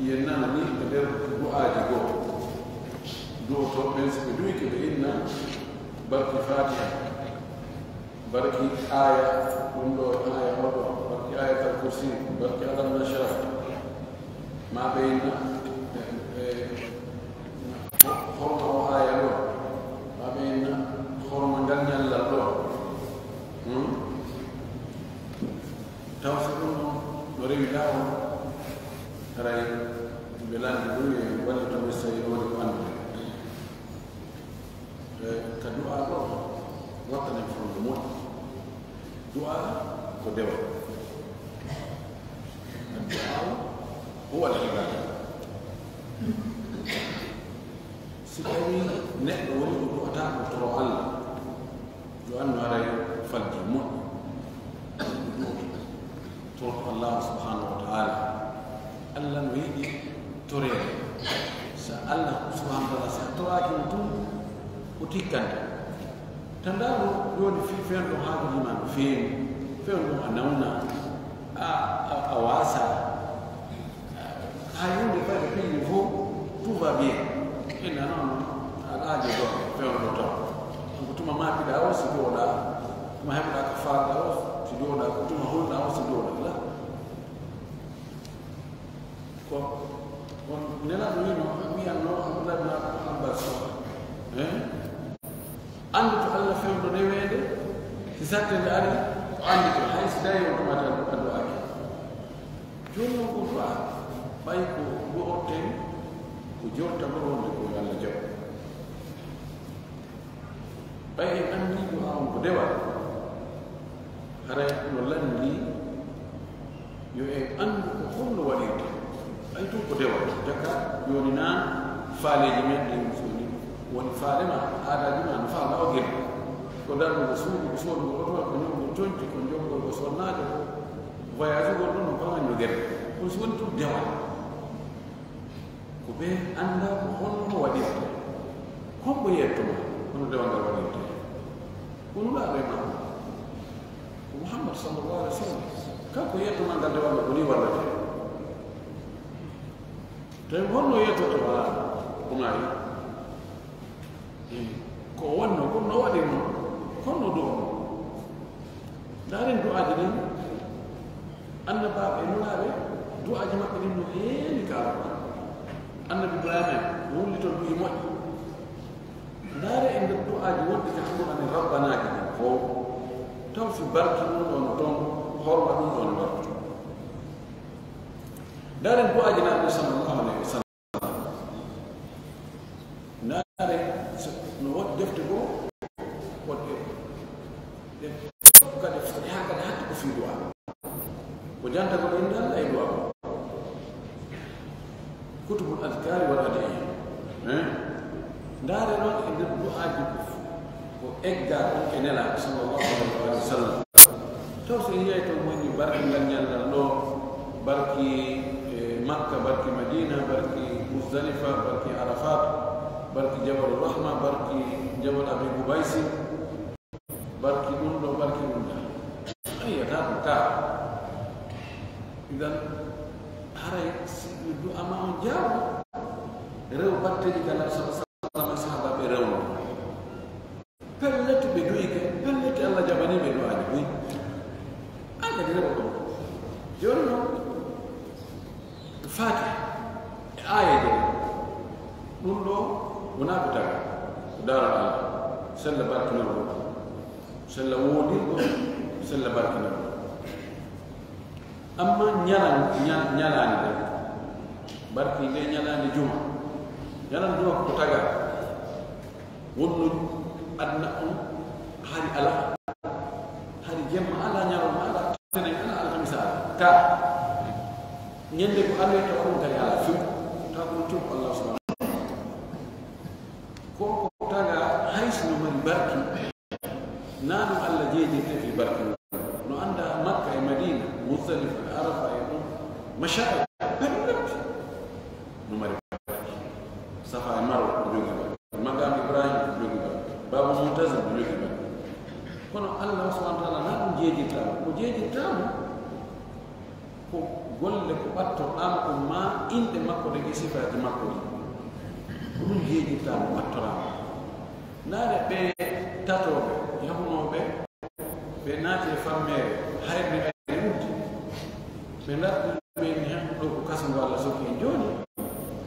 yen nana ni e nder du'aaji goo. Du'otooɓe ɓen, si ɓe du'ike, ɓe inna barki Faatiha, barki aaya, ɗum ɗo aaya oɗo, barki Aayatal Kursi, barki Alam Nashrah. Ma ɓe inna, e, e, horma o aaya ɗo, ma ɓe inna horma ngal ñallal ɗo. Hmm? Taw so ɗum no rewi laawol, haray ɓe lanndi ɗum e wallito mi so tawi ɗo woni ko anndude. E, ka du'aa ɗo, wattanen fondo moƴƴo. Du'aa ko dewal. Du'aa huwa al-ibaada. Si tawii neɗɗo woni ko du'ataa ko toro Allah, yo anndu haray falji moƴƴi. Torto Allah subhanahu wa ta'ala. Allah no yiɗi toreede. So Allah subhanahu wa ta'ala, so a toraaki mo tun, o tikkanta. Tan ndaa ɗo jooni fii fewndo haaju ma no feewi, fewndo a nawna, a, a, a waasa. Hay huunde fayde piiji fof, tout va bien. Inna noon, aɗa aajo ɗo, fewndo taw. Ko tuma maapiɗaa o, si jooɗaa, tuma heɓuɗaa ko faalɗaa o, si jooɗaa, ko tuma hulɗaa o, si jooɗaa. La. Ko, on Nelaaɗo wiino, wiyanno Abdullah bin Abbas, eh? Anndu to Allah fewndo neweende, si sattende ari, ko anndito, hay si tawi on tumata addu'aaki. Jooni on ko du'a, ɓay ko du'orten, ko joltagol wonde ko yo Allah jaɓu. Ɓay en anndi du'a on ko dewal, haray no lanndii yo en anndu ko honno waɗirte. Ɓay tun ko dewal, jaka jooni naa faaleeji men ɗin so woni, woni faale ma, aadaaji ma no faalɗaa o gila. Ko darnugo suudu, ko soodugo oto, ko ño'ugo conci, ko jokkolgol sonnaajo, ko voyagugol ɗum no famanno gere. Ɗum si woni tun dewal. Ko ɓe annda ko honno waɗirte. Kon ko yettuma, hono dewal ngal waɗirte. Ko Nulaaɗo e makko. Ko Muhammad sallallahu alaihi wasallam. Kanko yettuma ngal dewal ngal ko ni wallete. Tawi honno yettoto wala ko maayi. Ko wonno, ko no waɗirno, ko no du'o. Ndaaren du'aaji ɗin, annabaaɓe e nulaaɓe, du'aaji maɓɓe ɗin no heewi ka Alqur'aan. Annabi Ibrahima, o wulli toon du'i moƴƴi. Ndaare e nder du'aaji wonɗi ka Alqur'aan e Rabbanaaji ɗin fow. Taw si barki ɗum ɗon toon, horma ɗum ɗon ɗon. Ndaaren du'aaji Nabi sallallahu alaihi wasallam. Ndaare, so, no woodi defte goo, woɗɗe, ɗe fof kadi, ɗe haa kadi hatti ko fii du'a. Ko jantagol innde Allah e du'a. Kutubul adkaari wal adiya. Eh? Ndaare noon e nder du'aaji ko, ko egga ɗum e Nelaaɗo sallallahu alaihi wa sallam. Taw so en yiyay toon woni barki ngal ñallal ɗo, barki, eh, Makka, barki Madina, barki Muzdalifa, barki Arafat, barki Jabal Rahma, barki Jabal Abi Qubaysi, barki ɗum ɗo, barki ɗum ɗo. A yiyataa ɗum taa. Idan, haray si du'a ma on jaabo, rew batteeji ka Nabi sallallahu alaihi wa sallam e sahaabaaɓe rewno. Pellet ɓe du'ike, pellet Allah jaɓanii ɓe du'aaji buy. An kadi rewa ɗum. Jooni noon, Faatiha e aayeeje ɗen. Ɗum ɗo wonaa ko tawi. Ko daarol Allah. Sella barkinol ɗum. Sella woodirɗo, sella barkinol ɗum. Amma ñalan-, ñal-, ñalaande nde, barki nde ñalaande juma. Ñalaande juma ko tagaa. Wonno aduna on hari alaa, hari jemma alaa, ñalawma alaa, tenen alaa, alhamisa alaa. Ka ñande ko alwetta on kadi alaa few. Taw ko ɗum tun ko Allah subhanahu wa ta'ala. Ko ko taga hay si no mari barki, na ɗum Allah jeejirte fii barki. No annda Makka e Madina, Muzdalifa, Arafa e ɗum, mashaa'ir, pellet no mari barki. Safa e Marwa ko jogii barki. Maqam Ibrahim ko jogii barki. Babu Muntazir ko jogii barki. Kono Allah subhanahu wa ta'ala na ɗum jeejirta mo. Ko jeejirta mo ko golle ko ɓattorɗaa mo, ko ma inɗe makko ɗen e sifaaji makko ɗin. Ko ɗum jeejirta mo, ɓattoraa mo. Ndaare ɓe tatooɓe yahunooɓe, ɓe naati e fammeere, hayre nde ari uddi. Ɓe ndarɗi ɓe ni hen ɗo ko kaso ngo Allah sokki en jooni.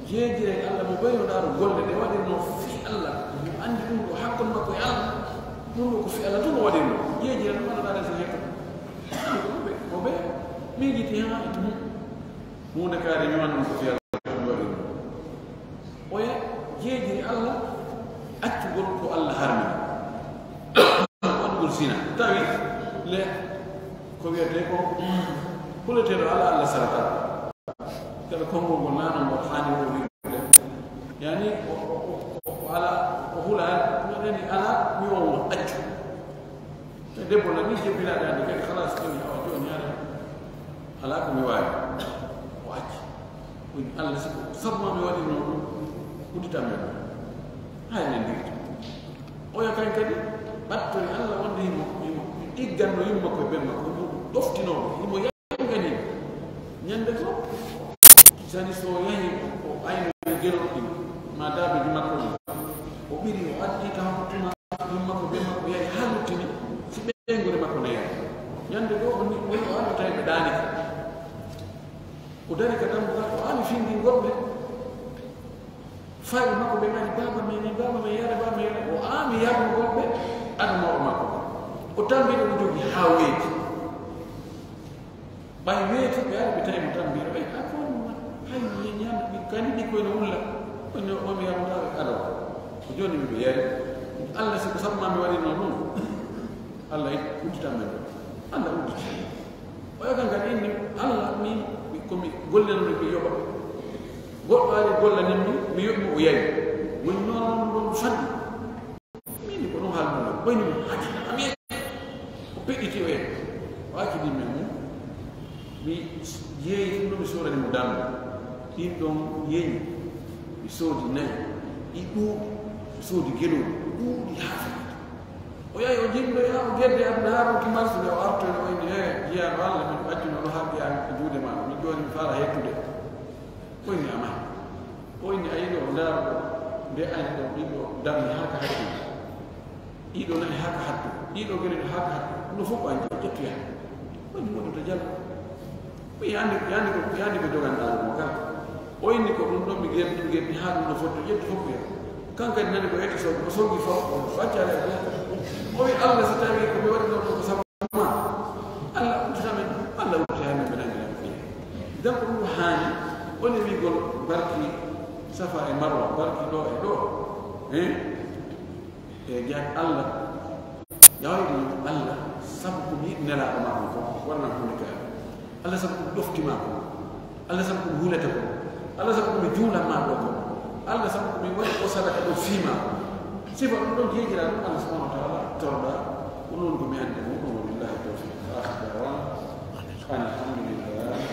Jeejire Allah mo ɓeynoɗaa ɗo golle ɗe waɗirnoo fii Allah, mo anndi ɗum ko hakkon makko e Allah, ɗum ɗo ko fii Allah tun o waɗirnoo. Jeejire ɗum Allah ɗaɗa so hetto. Ko ɓe, ko ɓe miijiti haa e tun. Huunde kaari mi wanno ko fii Allah ɗum waɗirnoo. Oya jeejiri Allah accugol ko Allah harmi. Waɗugol zina. Tawi le ko wiyetee ko huleteeɗo Allah, Allah sarata. Kala konngol ngol naano ngol haani o wi'ude. Yani o, o, o, o ala, o hula, no nani ala, mi o mo accu. Te debbo na ni jebbinaade hannde kadi, halas, jooni, awa, jooni, haala. Alaa ko mi waawi. O acci. O wi'i, Allah, si ko sabu ma mi waɗi noon, udditan men. Hay men dirti. Oya kañ kadi ɓattori Allah wonde himo, himo igganno yumma ko e ben makko, himo ɗoftinoo, himo yangani. Ñande goo, sani so yahi o ayno gelol ɗin, ma daabeeji makko ɗin, o ɓiri, o addi ka hokkuma, yumma ko ben makko yahi haa luttini, si ɓeynguure makko ne yahi. Ñande goo o ni, o yi o arno tawi ɓe daanike. O dari ka dambugal, o aami fingingol ɓe. Faaɓe makko ɓe ngari, "Baaba men ni, baaba men, yare baaba men, yare." O aami yarnugol ɓe adamooɓe makko. O tambi ɗo o jogi haa weeti. Ɓay weeti, ɓe ari ɓe tawi mo tambi ɗo. Ɓe, "A ko woni ma? Hay, ñi ñaama, ɓi-, kadi ɓikkoy no wulla." O ni, "O mi yarnuɗaa ɓe ado. Ko jooni mi ɓe yari. Allah, si ko sabu ma mi waɗi noon ɗum, Allah udditan men." Allah udditi. O wi'a kan kadi, inni Allah, min ko mi gollano mi, mi yoɓa. Goɗɗo ari gollanin mi, mi yoɓi mo, o yawi. Woni noon, noon, ɗum ɗon fanɗi. Min ko ɗum haalduno. Woni mo hati, ami. O peɗɗiti o yahi. mo dammi. Ɗin ɗon yeñi, mi soodi nayi, ɗi ɗuuɗi, mi soodi gelooɗi, ɗuuɗi haa foti. O yahi, o jimɗo, yaa o gedde aduna haa ronki marsude, o artoy, o inni, "He, jiyaaɗo Allah, min accuno ɗo haa ɓiya am e juuɗe ma, min jooni mi fara hettude." O inni, "Ama." O inni, "A yiɗo o ndaaro ɗo, nde ayni ɗo, ɗiɗo dammi haa ka hattu. Ɗiɗo nayi haa ka hattu. Ɗiɗo gele ɗo haa ka hattu. Ɗum ɗo fof ko an ƴettu yaha." O inni, "Moɗo to jalo." O inni, "Yande, yande ko, yande ko joganɗaa mo kala." O inni, "Ko ɗum ɗon mi gerdi, mi gerdi haa ɗum ɗo fotti, ƴettu fof ko yaha." Kan kadi nani ko ƴetti soogi, o soogi fof, o accaali e gooto. O wi, "Allah, so tawii ko mi waɗi ɗum ɗo ko sabu ma, Allah uddita min, Allah uddita min, ɓe nangi lan ɗi." Donc ɗum haani, woni wiigol barki Safa e Marwa, barki ɗo e ɗo. Hein? E jaan Allah, yawayde Allah, sabu ko mi yiɗi nelaaɗo ma on ko, waɗana huunde ka. Allah sabu ko mi ɗofti ma ko. Allah sabu ko mi hulata ko. Allah sabu ko mi juulan ma ɗo ko. Allah sabu ko mi waɗi ko sadaka ɗo fii ma ko. Sifa ɗum ɗon jeejira ɗum Allah subhanahu wa ta'ala torɗa. Ko noon ko mi anndi ɗum, ɗum wabillahi tawfiq. Akhir da'wana. Alhamdulillah.